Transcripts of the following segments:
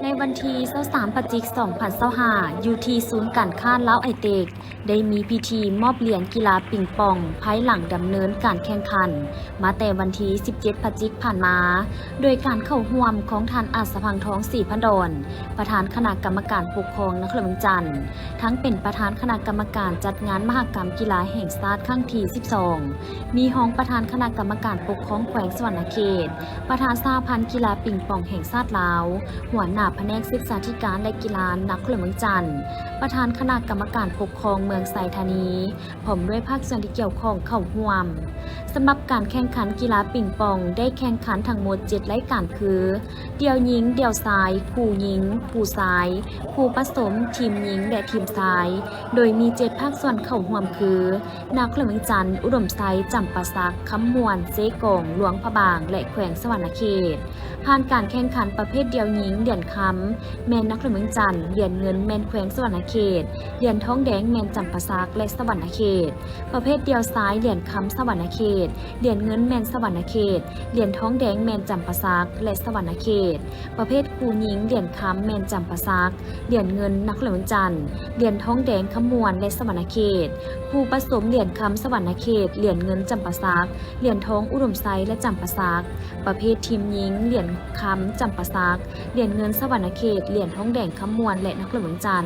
ໃນວັນທີຊາວສາມ ພະຈິກ ສອງພັນຊາວຫ້າ ຢູ່ທີ່ສູນການຄ້າລາວໄອເຕັກ ໄດ້ມີພິທີມອບຫຼຽນກິລາປິງປອງ ພາຍຫຼັງດຳເນີນການແຂ່ງຂັນມາແຕ່ວັນທີສິບເຈັດ ພະຈິກຜ່ານມາ, ໂດຍການເຂົ້າຮ່ວມຂອງທ່ານ ອາດສະພັງທອງ ສີພັນດອນ ປະທານຄະນະກຳມະການປົກຄອງນະຄອນຫຼວງວຽງຈັນ, ທັງເປັນປະທານຄະນະກຳມະການຈັດງານມະຫະກຳກິລາແຫ່ງຊາດຄັ້ງທີສິບສອງ, ມີຮອງປະທານຄະນະກຳມະການປົກຄອງແຂວງສະຫວັນນະເຂດ, ປະທານສະຫະພັນກິລາປິງປອງແຫ່ງຊາດລາວ, ຫົວໜ້າພະແນກສຶກສາທິການ ແລະ ກິລານະຄອນຫຼວງວຽງຈັນ, ປະທານຄະນະກຳມະການປົກຄອງເມືອງໄຊທານີ, ພ້ອມດ້ວຍພາກສ່ວນທີ່ກ່ຽວຂ້ອງເຂົ້າຮ່ວມ. ສຳລັບການແຂ່ງຂັນກິລາປິງປອງ ໄດ້ແຂ່ງຂັນທັງໝົດເຈັດລາຍການຄື ດ່ຽວຍິງ, ດ່ຽວຊາຍ, ຄູ່ຍິງ, ຄູ່ຊາຍ, ຄູ່ປະສົມ, ທີມຍິງ ແລະ ທີມຊາຍ, ໂດຍມີເຈັດພາກສ່ວນເຂົ້າຮ່ວມຄື ນະຄອນຫຼວງວຽງຈັນ, ອຸດົມໄຊ, ຈຳປາສັກ, ຄຳມ່ວນ, ເຊກອງ, ຫຼວງພະບາງ ແລະ ແຂວງສະຫວັນນະເຂດ. ຜ່ານການແຂ່ງຂັນປະເພດດ່ຽວຍິງ, ຫຼຽນຄຳແມ່ນນະຄອນຫຼວງວຽງຈັນ, ຫຼຽນເງິນແມ່ນແຂວງສະຫວັນນະເຂດ, ຫຼຽນທອງແດງແມ່ນຈຳປາສັກ ແລະ ສະຫວັນນະເຂດ. ປະເພດດ່ຽວຊາຍ, ຫຼຽນຄຳສະຫວັນນະເຂດ, ຫຼຽນເງິນແມ່ນສະຫວັນນະເຂດ, ຫຼຽນທອງແດງແມ່ນຈຳປາສັກ ແລະ ສະຫວັນນະເຂດ. ປະເພດຄູ່ຍິງ, ຫຼຽນຄຳແມ່ນຈຳປາສັກ, ຫຼຽນເງິນນະຄອນຫຼວງວຽງຈັນ, ຫຼຽນທອງແດງຄຳມ່ວນ ແລະ ສະຫວັນນະເຂດ. ຄູ່ປະສົມ, ຫຼຽນຄຳສະຫວັນນະເຂດ, ຫຼຽນເງິນຈຳປາສັກ, ຫຼຽນທອງອຸດົມໄຊ ແລະ ຈຳປາສັກ. ປະເພດທີມຍິງ, ຫຼຽນຄຳຈຳປາສັກ, ຫຼຽນເງິນສະຫວັນນະເຂດ, ຫຼຽນທອງແດງຄຳມ່ວນ ແລະ ນະຄອນຫຼວງວຽງຈັນ.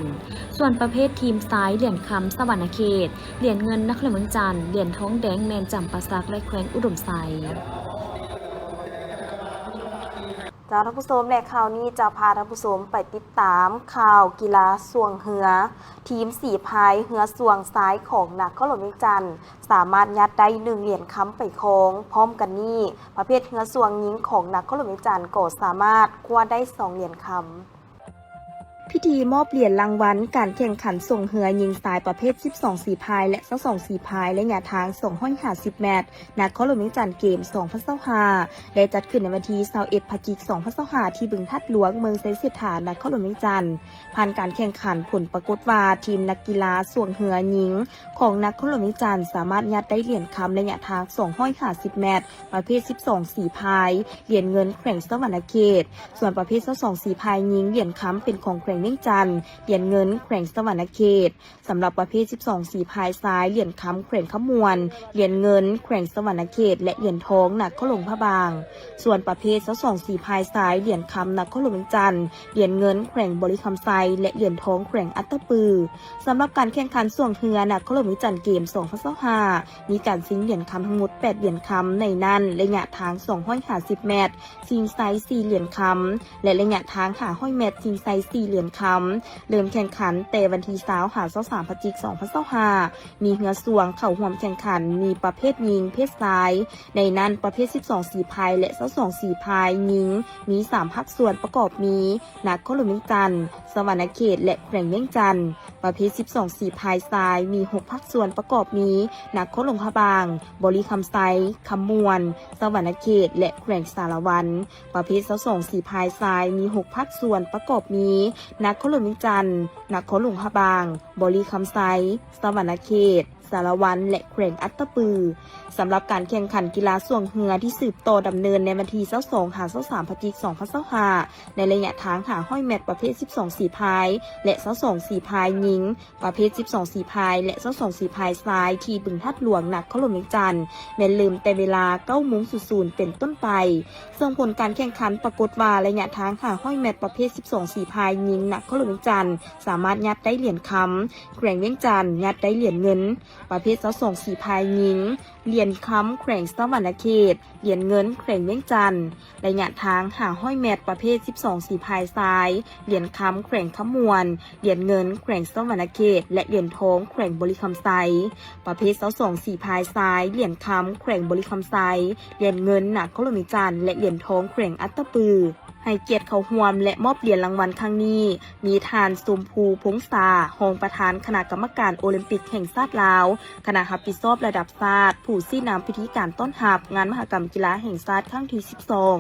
ສ່ວນປະເພດທີມຊາຍ, ຫຼຽນຄຳສະຫວັນນະເຂດ, ຫຼຽນເງິນນະຄອນຫຼວງວຽງຈັນ, ຫຼຽນທອງແດງແມ່ນຈຳປາສັກ ແລະ ແຂວງອຸດົມໄຊ. ເຈົ້າ ທ່ານຜູ້ຊົມ ແລະ ຂ່າວນີ້ຈະພາທ່ານຜູ້ຊົມໄປຕິດຕາມຂ່າວກິລາຊ່ວງເຮືອ. ທີມສີພາຍເຮືອຊ່ວງຊາຍຂອງນະຄອນຫຼວງວຽງຈັນ ສາມາດຍາດໄດ້ໜຶ່ງຫຼຽນຄຳໄປຄອງ. ພ້ອມກັນນີ້, ປະເພດເຮືອຊ່ວງຍິງຂອງນະຄອນຫຼວງວຽງຈັນກໍສາມາດຄວ້າໄດ້ສອງຫຼຽນຄຳ. ພິທີມອບຫຼຽນລາງວັນການແຂ່ງຂັນຊ່ວງເຮືອຍິງຊາຍປະເພດສິບສອງສີພາຍ ແລະ ຊາວສອງສີພາຍ ໄລຍະທາງສອງຮ້ອຍຫ້າສິບແມັດ ນະຄອນຫຼວງວຽງຈັນເກມສອງພັນຊາວຫ້າ ໄດ້ຈັດຂຶ້ນໃນວັນທີຊາວເອັດ ພະຈິກ ສອງພັນຊາວຫ້າ ທີ່ບຶງທາດຫຼວງ ເມືອງໄຊເສດຖາ ນະຄອນຫຼວງວຽງຈັນ. ຜ່ານການແຂ່ງຂັນ, ຜົນປາກົດວ່າທີມນັກກິລາຊ່ວງເຮືອຍິງຂອງນະຄອນຫຼວງວຽງຈັນ ສາມາດຍາດໄດ້ຫຼຽນຄຳໄລຍະທາງສອງຮ້ອຍຫ້າສິບແມັດ ປະເພດສິບສອງສີພາຍ, ຫຼຽນເງິນແຂວງສະຫວັນນະເຂດ, ສ່ວນປະເພດຊາວສອງສີພາຍຍິງ, ຫຼຽນຄຳເປັນຂອງແຂວງວຽງຈັນ, ຫຼຽນເງິນແຂວງສະຫວັນນະເຂດ. ສຳລັບປະເພດສິບສອງສີພາຍຊາຍ, ຫຼຽນຄຳແຂວງຄຳມ່ວນ, ຫຼຽນເງິນແຂວງສະຫວັນນະເຂດ ແລະ ຫຼຽນທອງນະຄອນຫຼວງພະບາງ. ສ່ວນປະເພດຊາວສອງສີພາຍຊາຍ, ຫຼຽນຄຳນະຄອນຫຼວງວຽງຈັນ, ຫຼຽນເງິນແຂວງບໍລິຄຳໄຊ ແລະ ຫຼຽນທອງແຂວງອັດຕະປື. ສຳລັບການແຂ່ງຂັນຊ່ວງເຮືອນະຄອນຫຼວງວຽງຈັນເກມສອງພັນຊາວຫ້າ ມີການຊິງຫຼຽນຄຳທັງໝົດແປດຫຼຽນຄຳ, ໃນນັ້ນໄລຍະທາງສອງຮ້ອຍຫ້າສິບແມັດ ຊິງໄຊສີ່ຫຼຽນຄຳ ແລະ ໄລຍະທາງຫ້າຮ້ອຍແມັດ ຊິງໄຊສີ່ຫຼຽນຄຳ. ເລີ່ມແຂ່ງຂັນແຕ່ວັນທີຊາວ ຫາ ຊາວສາມ ພະຈິກ ສອງພັນຊາວຫ້າ ມີເຮືອຊ່ວງເຂົ້າຮ່ວມແຂ່ງຂັນ ມີປະເພດຍິງ, ເພດຊາຍ. ໃນນັ້ນປະເພດສິບສອງສີພາຍ ແລະ ຊາວສອງສີພາຍຍິງ ມີສາມພາກສ່ວນປະກອບມີ ນະຄອນຫຼວງວຽງຈັນ, ສະຫວັນນະເຂດ ແລະ ແຂວງວຽງຈັນ. ປະເພດສິບສອງສີພາຍຊາຍມີຫົກພາກສ່ວນປະກອບມີ ນະຄອນຫຼວງພະບາງ, ບໍລິຄຳໄຊ, ຄຳມ່ວນ, ສະຫວັນນະເຂດ ແລະ ແຂວງສາລະວັນ. ປະເພດຊາວສອງສີພາຍຊາຍມີຫົກພາກສ່ວນປະກອບມີ ນະຄອນຫຼວງວຽງຈັນ, ນະຄອນຫຼວງພະບາງ, ບໍລິຄຳໄຊ, ສະຫວັນນະເຂດ, ສາລະວັນ ແລະ ແຂວງອັດຕະປື. ສຳລັບການແຂ່ງຂັນກິລາຊ່ວງເຮືອທີ່ສືບຕໍ່ດຳເນີນໃນວັນທີຊາວສອງ ຫາ ຊາວສາມ ພະຈິກ ສອງພັນຊາວຫ້າ ໃນໄລຍະທາງຫ້າຮ້ອຍແມັດ ປະເພດສິບສອງສີພາຍ ແລະ ຊາວສອງສີພາຍຍິງ, ປະເພດສິບສອງສີພາຍ ແລະ ຊາວສອງສີພາຍຊາຍ ທີ່ບຶງທາດຫຼວງ ນະຄອນຫຼວງວຽງຈັນ ແມ່ນເລີ່ມແຕ່ເວລາເກົ້າໂມງສູນສູນເປັນຕົ້ນໄປ. ເຊິ່ງຜົນການແຂ່ງຂັນປາກົດວ່າ ໄລຍະທາງຫ້າຮ້ອຍແມັດ ປະເພດສິບສອງສີພາຍຍິງ ນະຄອນຫຼວງວຽງຈັນ ສາມາດຍາດໄດ້ຫຼຽນຄຳ, ແຂວງວຽງຈັນຍາດໄດ້ຫຼຽນເງິນ. ປະເພດຊາວສອງສີພາຍຍິງ, ຫຼຽນຄຳແຂວງສະຫວັນນະເຂດ, ຫຼຽນເງິນແຂວງວຽງຈັນ. ໄລຍະທາງຫ້າຮ້ອຍແມັດ ປະເພດສິບສອງສີພາຍຊາຍ, ຫຼຽນຄຳແຂວງຄຳມ່ວນ, ຫຼຽນເງິນແຂວງສະຫວັນນະເຂດ ແລະ ຫຼຽນທອງແຂວງບໍລິຄຳໄຊ. ປະເພດຊາວສອງສີພາຍຊາຍ, ຫຼຽນຄຳແຂວງບໍລິຄຳໄຊ, ຫຼຽນເງິນນະຄອນຫຼວງວຽງຈັນ ແລະ ຫຼຽນທອງແຂວງອັດຕະປື. ໃຫ້ກຽດເຂົ້າຮ່ວມ ແລະ ມອບຫຼຽນລາງວັນຄັ້ງນີ້ ມີທ່ານ ຊົມພູ ພົງສາ ຮອງປະທານຄະນະກຳມະການໂອລິມປິກແຫ່ງຊາດລາວ, ຄະນະຮັບຜິດຊອບລະດັບຊາດ, ຜູ້ຊີ້ນຳພິທີການຕ້ອນຮັບງານມະຫະກຳກິລາແຫ່ງຊາດຄັ້ງທີສິບສອງ,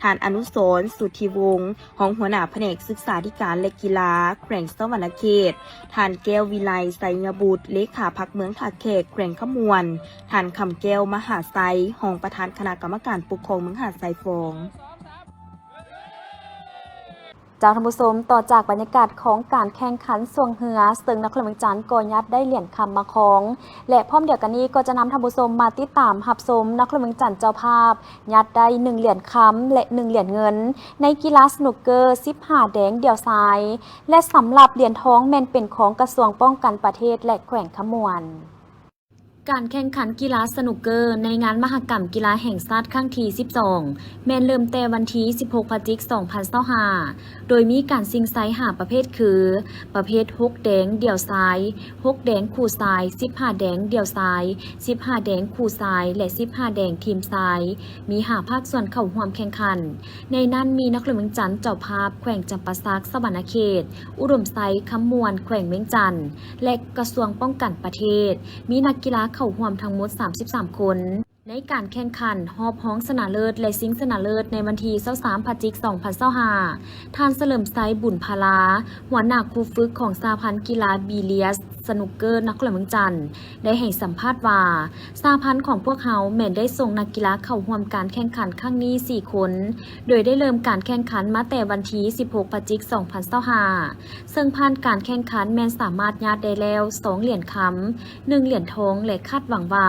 ທ່ານ ອະນຸສອນ ສຸດທິວົງ ຮອງຫົວໜ້າພະແນກສຶກສາທິການ ແລະ ກິລາ ແຂວງສະຫວັນນະເຂດ, ທ່ານ ແກ້ວວິໄລ ໄຊຍະບຸດ ເລຂາພັກເມືອງທ່າແຂກ ແຂວງຄຳມ່ວນ, ທ່ານ ຄຳແກ້ວ ມະຫາໄຊ ຮອງປະທານຄະນະກຳມະການປົກຄອງເມືອງຫາດຊາຍຟອງ. ເຈົ້າທ່ານຜູ້ຊົມ, ຕໍ່ຈາກບັນຍາກາດຂອງການແຂ່ງຂັນຊ່ວງເຮືອ, ເຊິ່ງນະຄອນຫຼວງວຽງຈັນກໍຍາດໄດ້ຫຼຽນຄຳມາຄອງ ແລະ ພ້ອມດຽວກັນນີ້ກໍຈະນຳທ່ານຜູ້ຊົມມາຕິດຕາມຮັບຊົມນະຄອນຫຼວງວຽງຈັນເຈົ້າພາບ ຍາດໄດ້ໜຶ່ງຫຼຽນຄຳ ແລະ ໜຶ່ງຫຼຽນເງິນ ໃນກິລາສະໜຸກເກີສິບຫ້າແດງດ່ຽວຊາຍ ແລະ ສຳລັບຫຼຽນທອງແມ່ນເປັນຂອງກະຊວງປ້ອງກັນປະເທດ ແລະ ແຂວງຄຳມ່ວນ. ການແຂ່ງຂັນກິລາສະໜຸກເກີໃນງານມະຫະກຳກິລາແຫ່ງຊາດຄັ້ງທີສິບສອງ ແມ່ນເລີ່ມແຕ່ວັນທີສິບຫົກ ພະຈິກ ສອງພັນຊາວຫ້າ ໂດຍມີການຊິງໄຊຫ້າປະເພດຄື ປະເພດຫົກແດງດ່ຽວຊາຍ, ຫົກແດງຄູ່ຊາຍ, ສິບຫ້າແດງດ່ຽວຊາຍ, ສິບຫ້າແດງຄູ່ຊາຍ ແລະ ສິບຫ້າແດງທີມຊາຍ, ມີຫ້າພາກສ່ວນເຂົ້າຮ່ວມແຂ່ງຂັນ. ໃນນັ້ນມີນະຄອນຫຼວງວຽງຈັນເຈົ້າພາບ, ແຂວງຈຳປາສັກ, ສະຫວັນນະເຂດ, ອຸດົມໄຊ, ຄຳມ່ວນ, ແຂວງວຽງຈັນ ແລະ ກະຊວງປ້ອງກັນປະເທດ. ມີນັກກິລາເຂົ້າຮ່ວມທັງໝົດສາມສິບສາມຄົນ. ໃນການແຂ່ງຂັນຮອບຮອງຊະນະເລີດ ແລະ ຊິງຊະນະເລີດໃນວັນທີຊາວສາມ ພະຈິກ ສອງພັນຊາວຫ້າ ທ່ານ ສະເຫຼີມໄຊ ບຸນພາລາ ຫົວໜ້າຄູຝຶກຂອງສະຫະພັນກິລາບີລຽສສະໜຸກເກີນະຄອນຫຼວງວຽງຈັນ ໄດ້ໃຫ້ສຳພາດວ່າ ສະຫະພັນຂອງພວກເຮົາແມ່ນໄດ້ສົ່ງນັກກິລາເຂົ້າຮ່ວມການແຂ່ງຂັນຄັ້ງນີ້ສີ່ຄົນ, ໂດຍໄດ້ເລີ່ມການແຂ່ງຂັນມາແຕ່ວັນທີສິບຫົກ ພະຈິກ ສອງພັນຊາວຫ້າ ເຊິ່ງຜ່ານການແຂ່ງຂັນແມ່ນສາມາດຍາດໄດ້ແລ້ວສອງຫຼຽນຄຳ, ໜຶ່ງຫຼຽນທອງ ແລະ ຄາດຫວັງວ່າ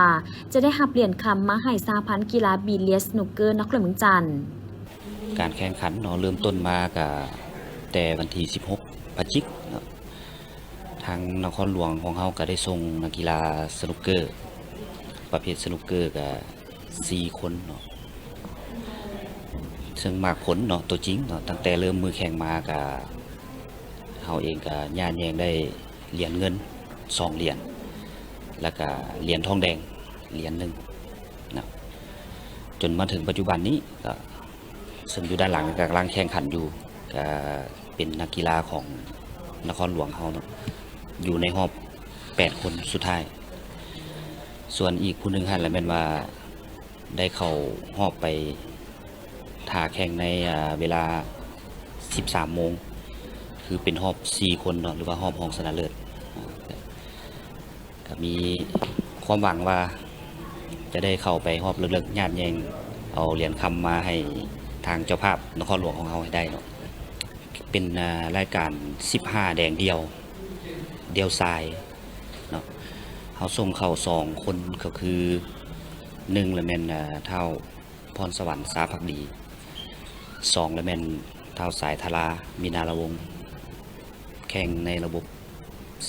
ຈະໄດ້ຮັບຫຼຽນຄຳມາໃຫ້ສະຫະພັນກິລາບີລຽສສະໜຸກເກີນະຄອນຫຼວງວຽງຈັນ. ການແຂ່ງຂັນເນາະ ເລີ່ມຕົ້ນມາກະແຕ່ວັນທີສິບຫົກ ພະຈິກເນາະ, ທາງນະຄອນຫຼວງຂອງເຮົາກະໄດ້ສົ່ງນັກກິລາສະໜຸກເກີ ປະເພດສະໜຸກເກີກະສີ່ຄົນເນາະ, ເຊິ່ງໝາກຜົນເນາະ ຕົວຈິງເນາະ ຕັ້ງແຕ່ເລີ່ມມື້ແຂ່ງມາກະ ເຮົາເອງກະຍາດແຍ່ງໄດ້ຫຼຽນເງິນສອງຫຼຽນ ແລ້ວກະຫຼຽນທອງແດງຫຼຽນໜຶ່ງເນາະ, ຈົນມາເຖິງປັດຈຸບັນນີ້ກະ ເຊິ່ງຢູ່ດ້ານຫຼັງກະກຳລັງແຂ່ງຂັນຢູ່ ກະເປັນນັກກິລາຂອງນະຄອນຫຼວງເຮົາເນາະ ຢູ່ໃນຮອບແປດຄົນສຸດທ້າຍ. ສ່ວນອີກຜູ້ໜຶ່ງຫັ້ນລະແມ່ນວ່າໄດ້ເຂົ້າຮອບໄປຖ້າແຂ່ງໃນ ອາ ເວລາສິບສາມໂມງ ຄືເປັນຮອບສີ່ຄົນເນາະ ຫຼືວ່າຮອບຮອງຊະນະເລີດ. ກະມີຄວາມຫວັງວ່າຈະໄດ້ເຂົ້າໄປຮອບເລິກໆ ຍາດແຍ່ງເອົາຫຼຽນຄຳມາໃຫ້ທາງເຈົ້າພາບນະຄອນຫຼວງຂອງເຮົາໃຫ້ໄດ້ເນາະ. ເປັນ ອາ ລາຍການສິບຫ້າແດງດ່ຽວ ດ່ຽວຊາຍເນາະ, ເຮົາສົ່ງເຂົ້າສອງຄົນ ກໍຄື ໜຶ່ງລະແມ່ນ ອາ ທ້າວ ພອນສະຫວັນ ຊາພັກດີ, ສອງລະແມ່ນທ້າວສາຍທາລາ ມີນາລະວົງ, ແຂ່ງໃນລະບົບ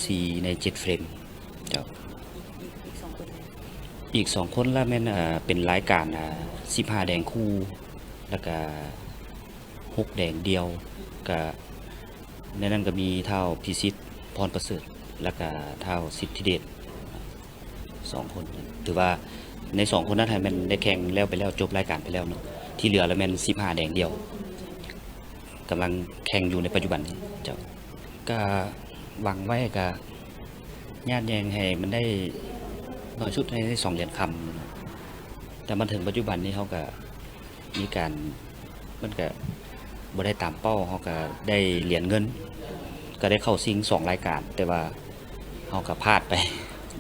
ສີ່ໃນເຈັດເຟຣມເຈົ້າ. ອີກສອງຄົນລະແມ່ນ ເປັນລາຍການ ອາ ສິບຫ້າແດງຄູ່ ແລ້ວກະຫົກແດງດ່ຽວ, ກະໃນນັ້ນກະມີທ້າວພິສິດ ພອນປະເສີດ ແລ້ວກະທ້າວສິດທິເດດ. ສອງຄົນ ຖືວ່າໃນສອງຄົນນັ້ນຫັ້ນແມ່ນໄດ້ແຂ່ງແລ້ວໄປແລ້ວ ຈົບລາຍການໄປແລ້ວເນາະ, ທີ່ເຫຼືອລະແມ່ນສິບຫ້າແດງດ່ຽວ ກຳລັງແຂ່ງຢູ່ໃນປັດຈຸບັນນີ້ເຈົ້າ. ກະຫວັງໄວ້ກະຍາດແຍ່ງໃຫ້ມັນໄດ້ໜ້ອຍສຸດໃຫ້ໄດ້ສອງຫຼຽນຄຳ, ແຕ່ມາເຖິງປັດຈຸບັນນີ້ເຮົາກະ ມີການ ມັນກະບໍ່ໄດ້ຕາມເປົ້າ, ເຮົາກະໄດ້ຫຼຽນເງິນ ກະໄດ້ເຂົ້າຊິງສອງລາຍການ ແຕ່ວ່າເຮົາກະພາດໄປ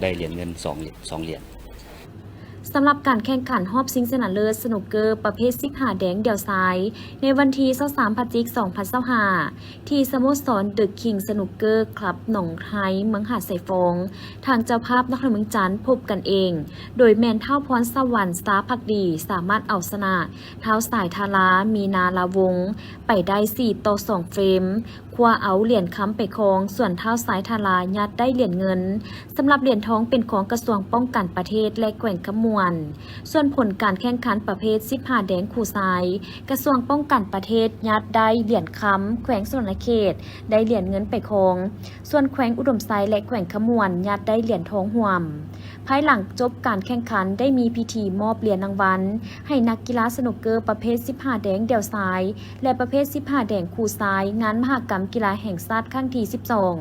ໄດ້ຫຼຽນເງິນສອງ ສອງຫຼຽນ. ສຳລັບການແຂ່ງຂັນຮອບຊິງຊະນະເລີດສະໜຸກເກີປະເພດສິບຫ້າແດງດ່ຽວຊາຍ ໃນວັນທີຊາວສາມ ພະຈິກ ສອງພັນຊາວຫ້າ ທີ່ສະໂມສອນ The King Snooker Club ໜອງໄຮ ເມືອງຫາດຊາຍຟອງ, ທາງເຈົ້າພາບນະຄອນຫຼວງວຽງຈັນພົບກັນເອງ ໂດຍແມ່ນທ້າວພອນສະຫວັນ ຊາພັກດີ ສາມາດເອົາຊະນະທ້າວສາຍທາລາ ມີນາລາວົງ ໄປໄດ້ສີ່ຕໍ່ສອງເຟຣມ, ຄວ້າເອົາຫຼຽນຄຳໄປຄອງ, ສ່ວນທ້າວສາຍທາລາຍາດໄດ້ຫຼຽນເງິນ. ສຳລັບຫຼຽນທອງເປັນຂອງກະຊວງປ້ອງກັນປະເທດ ແລະ ແຂວງຄຳມ່ວນ. ສ່ວນຜົນການແຂ່ງຂັນປະເພດສິບຫ້າແດງຄູ່ຊາຍ, ກະຊວງປ້ອງກັນປະເທດຍາດໄດ້ຫຼຽນຄຳ, ແຂວງສະຫວັນນະເຂດໄດ້ຫຼຽນເງິນໄປຄອງ, ສ່ວນແຂວງອຸດົມໄຊ ແລະ ແຂວງຄຳມ່ວນຍາດໄດ້ຫຼຽນທອງຮ່ວມ. ພາຍຫຼັງຈົບການແຂ່ງຂັນ ໄດ້ມີພິທີມອບຫຼຽນລາງວັນໃຫ້ນັກກິລາສະໜູກເກີປະເພດສິບຫ້າແດງດ່ຽວຊາຍ ແລະ ປະເພດສິບຫ້າແດງຄູ່ຊາຍ ງານມະຫະກຳກິລາແຫ່ງຊາດຄັ້ງທີສິບສອງ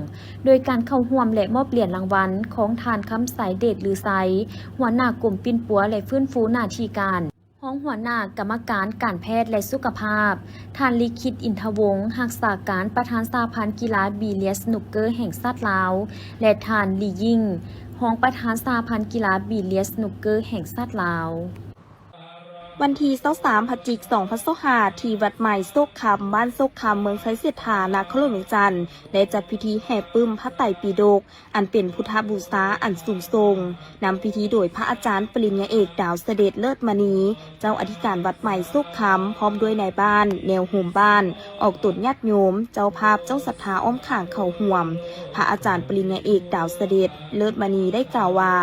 ໂດຍການເຂົ້າຮ່ວມ ແລະ ມອບຫຼຽນລາງວັນຂອງທ່ານ ຄຳໄຊ ເດດລືໄຊ ຫົວໜ້າກົມປິ່ນປົວ ແລະ ຟື້ນຟູໜ້າທີ່ການ, ຮອງຫົວໜ້າກຳມະການການແພດ ແລະ ສຸຂະພາບ, ທ່ານ ລິຂິດ ອິນທະວົງ ຮັກສາການປະທານສະຫະພັນກິລາບີລຽດສະໜູກເກີແຫ່ງຊາດລາວ ແລະ ທ່ານ ລີ ຢິງ ຮອງປະທານສະຫະພັນກິລາບີລຽດສະໜູກເກີແຫ່ງຊາດລາວ. ວັນທີຊາວສາມ ພະຈິກ ສອງພັນຊາວຫ້າ ທີ່ວັດໃໝ່ໂຊກຄຳ ບ້ານໂຊກຄຳ ເມືອງໄຊເສດຖາ ນະຄອນຫຼວງວຽງຈັນ ໄດ້ຈັດພິທີແຫ່ປຶ້ມພະໄຕປິດົກ ອັນເປັນພຸດທະບູຊາອັນສູງສົ່ງ, ນຳພິທີໂດຍພະອາຈານປະລິນຍາເອກ ດາວສະເດັດ ເລີດມະນີ ເຈົ້າອະທິການວັດໃໝ່ໂຊກຄຳ ພ້ອມດ້ວຍນາຍບ້ານ, ແນວໂຮມບ້ານ, ອອກຕົນຍາດໂຍມ, ເຈົ້າພາບ, ເຈົ້າສັດທາອ້ອມຂ້າງເຂົ້າຮ່ວມ. ພະອາຈານປະລິນຍາເອກ ດາວສະເດັດ ເລີດມະນີ ໄດ້ກ່າວວ່າ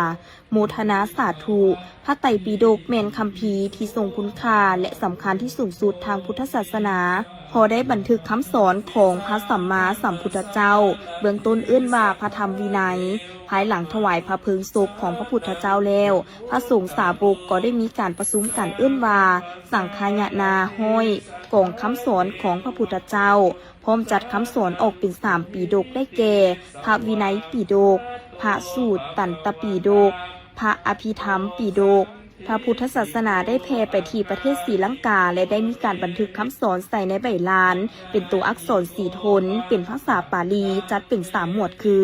ໂມທະນາສາທຸ, ພະໄຕປິດົກແມ່ນຄຳພີທີ່ຊົງຄຸນຄ່າ ແລະ ສຳຄັນທີ່ສູງສຸດທາງພຸດທະສາສະໜາ, ເພາະໄດ້ບັນທຶກຄຳສອນຂອງພະສຳມາສຳພຸດທະເຈົ້າ, ເບື້ອງຕົ້ນເອີ້ນວ່າພະທຳວິໄນ, ພາຍຫຼັງຖວາຍພະເພີງສົບຂອງພະພຸດທະເຈົ້າແລ້ວ, ພະສົງສາວົກກໍໄດ້ມີການປະຊຸມກັນເອີ້ນວ່າ ສັງຄາຍະນາຮ້ອຍ, ກອງຄຳສອນຂອງພະພຸດທະເຈົ້າ, ພ້ອມຈັດຄຳສອນອອກເປັນສາມປີດົກ ໄດ້ແກ່ ພະວິໄນປີດົກ, ພະສູດຕັນຕະປີດົກ, ພະອະພິທຳປີດົກ. ພະພຸດທະສາສະໜາໄດ້ແຜ່ໄປທີ່ປະເທດສີລັງກາ ແລະ ໄດ້ມີການບັນທຶກຄຳສອນໃສ່ໃນໃບລານ ເປັນໂຕອັກສອນສີທົນ ເປັນພາສາປາລີ, ຈັດເປັນສາມໝວດຄື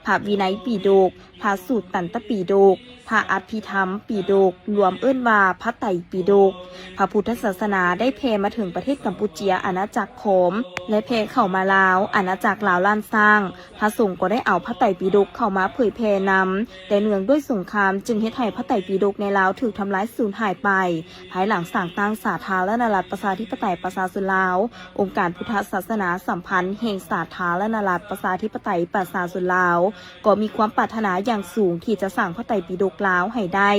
ພະວິໄນປີດົກ, ພະສູດຕັນຕະປີດົກ, ພະອະພິທຳປີດົກ, ລວມເອີ້ນວ່າພະໄຕປິດົກ. ພະພຸດທະສາສະໜາໄດ້ແຜ່ມາເຖິງປະເທດກຳປູເຈຍ, ອານາຈັກຂອມ ແລະ ແຜ່ເຂົ້າມາລາວ, ອານາຈັກລາວລ້ານຊ້າງ. ພະສົງກໍໄດ້ເອົາພະໄຕປິດົກເຂົ້າມາເຜີຍແຜ່ນຳ, ແຕ່ເນື່ອງດ້ວຍສົງຄາມຈຶ່ງເຮັດໃຫ້ພະໄຕປິດົກໃນລາວຖືກທຳລາຍສູນຫາຍໄປ. ພາຍຫຼັງສ້າງຕັ້ງສາທາລະນະລັດປະຊາທິປະໄຕປະຊາຊົນລາວ, ອົງການພຸດທະສາສະໜາສຳພັນແຫ່ງສາທາລະນະລັດປະຊາທິປະໄຕປະຊາຊົນລາວ ກໍມີຄວາມປາດຖະໜາຢ່າງສູງທີ່ຈະສ້າງພະໄຕປິດົກລາວໃຫ້ໄດ້.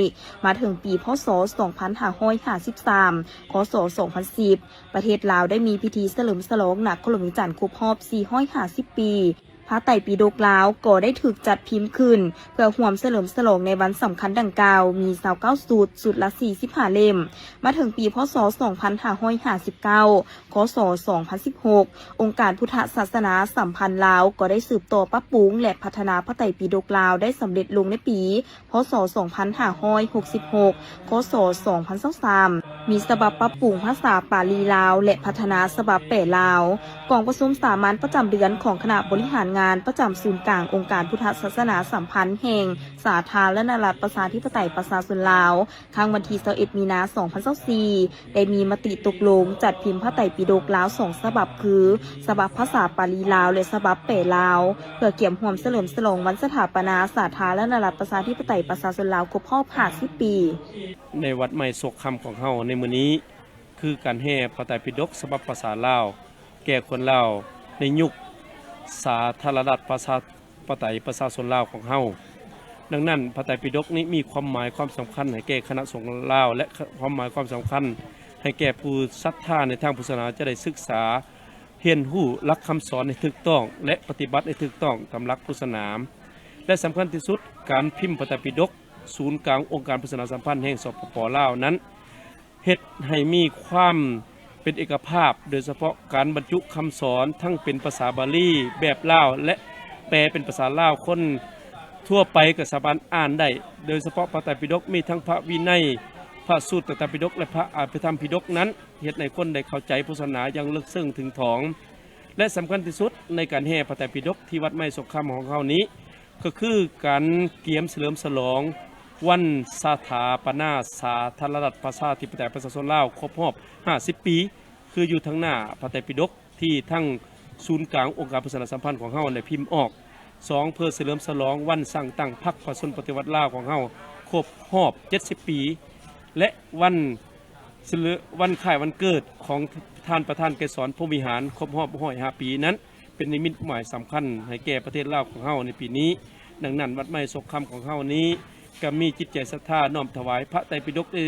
ມາເຖິງປີ ພ.ສ. ສອງພັນຫ້າຮ້ອຍຫ້າສິບສາມ ຄ.ສ. ສອງພັນສິບ ປະເທດລາວໄດ້ມີພິທີສະເຫຼີມສະຫຼອງນະຄອນຫຼວງວຽງຈັນຄົບຮອບສີ່ຮ້ອຍຫ້າສິບປີ. ພະໄຕປິດົກລາວກໍໄດ້ຖືກຈັດພິມຂຶ້ນເພື່ອຮ່ວມສະເຫຼີມສະຫຼອງໃນວັນສຳຄັນດັ່ງກ່າວ ມີຊາວເກົ້າຊຸດ, ຊຸດລະສີ່ສິບຫ້າເຫຼັ້ມ. ມາເຖິງປີ ພ.ສ. ສອງພັນຫ້າຮ້ອຍຫ້າສິບເກົ້າ ຄ.ສ. ສອງພັນສິບຫົກ ອົງການພຸດທະສາສະໜາສຳພັນລາວກໍໄດ້ສືບຕໍ່ປັບປຸງ ແລະ ພັດທະນາພະໄຕປິດົກລາວໄດ້ສຳເລັດລົງໃນປີ ພ.ສ. ສອງພັນຫ້າຮ້ອຍຫົກສິບຫົກ ຄ.ສ. ສອງພັນຊາວສາມ ມີສະບັບປັບປຸງພາສາປາລີລາວ ແລະ ພັດທະນາສະບັບແປລາວ. ກອງປະຊຸມສາມັນປະຈຳເດືອນຂອງຄະນະບໍລິຫານງານປະຈຳສູນກາງອົງການພຸດທະສາສະໜາສຳພັນແຫ່ງສາທາລະນະລັດປະຊາທິປະໄຕປະຊາຊົນລາວ ຄັ້ງວັນທີຊາວເອັດ ມີນາ ສອງພັນຊາວສີ່ ໄດ້ມີມະຕິຕົກລົງຈັດພິມພະໄຕປິດົກລາວສອງສະບັບ ຄື ສະບັບພາສາປາລີລາວ ແລະ ສະບັບແປລາວ ເພື່ອກຽມຮ່ວມສະເຫຼີມສະຫຼອງວັນສະຖາປະນາສາທາລະນະລັດປະຊາທິປະໄຕປະຊາຊົນລາວຄົບຮອບຫ້າສິບປີ. ໃນວັດໃໝ່ໂຊກຄຳຂອງເຮົາໃນມື້ນີ້ ຄືການແຫ່ພະໄຕປິດົກສະບັບພາສາລາວ ແກ່ຄົນລາວໃນຍຸກສາທາລະນະລັດປະຊາທິປະໄຕປະຊາຊົນລາວຂອງເຮົາ. ດັ່ງນັ້ນ ພະໄຕປິດົກນີ້ມີຄວາມໝາຍຄວາມສຳຄັນໃຫ້ແກ່ຄະນະສົງລາວ ແລະ ຄ- ຄວາມໝາຍຄວາມສຳຄັນໃຫ້ແກ່ຜູ້ສັດທາໃນທາງພຸດທະສາສະໜາ ຈະໄດ້ສຶກສາຮຽນຮູ້ຫຼັກຄຳສອນໃຫ້ຖືກຕ້ອງ ແລະ ປະຕິບັດໃຫ້ຖືກຕ້ອງຕາມຫຼັກພຸດທະສາສະໜາ. ແລະ ສຳຄັນທີ່ສຸດ ການພິມພະໄຕປິດົກ ສູນກາງອົງການພຸດທະສາສະໜາສຳພັນແຫ່ງ ສປປ ລາວ ນັ້ນ ເຮັດໃຫ້ມີຄວາມເປັນເອກະພາບ, ໂດຍສະເພາະການບັນຈຸຄຳສອນທັງເປັນພາສາບາລີແບບລາວ ແລະ ແປເປັນພາສາລາວ, ຄົນທົ່ວໄປກໍສາມາດອ່ານໄດ້. ໂດຍສະເພາະພະໄຕປິດົກມີທັງພະວິໄນ, ພະສູດຕະຕະປິດົກ ແລະ ພະອະພິທຳປິດົກນັ້ນ ເຮັດໃຫ້ຄົນໄດ້ເຂົ້າໃຈພຸດທະສາສະໜາຢ່າງເລິກເຊິ່ງເຖິງຖອງ. ແລະ ສຳຄັນທີ່ສຸດໃນການແຫ່ພະໄຕປິດົກທີ່ວັດໃໝ່ໂຊກຄຳຂອງເຮົານີ້ ກໍຄືການກຽມສະເຫຼີມສະຫຼອງວັນສະຖາປະນາສາທາລະນະລັດປະຊາທິປະໄຕປະຊາຊົນລາວຄົບຮອບຫ້າສິບປີ ຄືຢູ່ທາງໜ້າພະໄຕປິດົກທີ່ທາງສູນກາງອົງການພຸດທະສາສະໜາສຳພັນຂອງເຮົາໄດ້ພິມອອກ. ສອງ ເພື່ອສະເຫຼີມສະຫຼອງວັນສ້າງຕັ້ງພັກປະຊາຊົນປະຕິວັດລາວຂອງເຮົາຄົບຮອບເຈັດສິບປີ ແລະ ວັນ ສະເຫຼີມວັນຄ້າຍວັນເກີດຂອງທ່ານປະທານໄກສອນ ພົມວິຫານ ຄົບຮອບຮ້ອຍຫ້າປີນັ້ນ ເປັນນິມິດໝາຍສຳຄັນໃຫ້ແກ່ປະເທດລາວຂອງເຮົາໃນປີນີ້. ດັ່ງນັ້ນ ວັດໃໝ່ໂຊກຄຳຂອງເຮົານີ້ ກໍມີຈິດໃຈສັດທານ້ອມຖວາຍພະໄຕປິດົກໃນ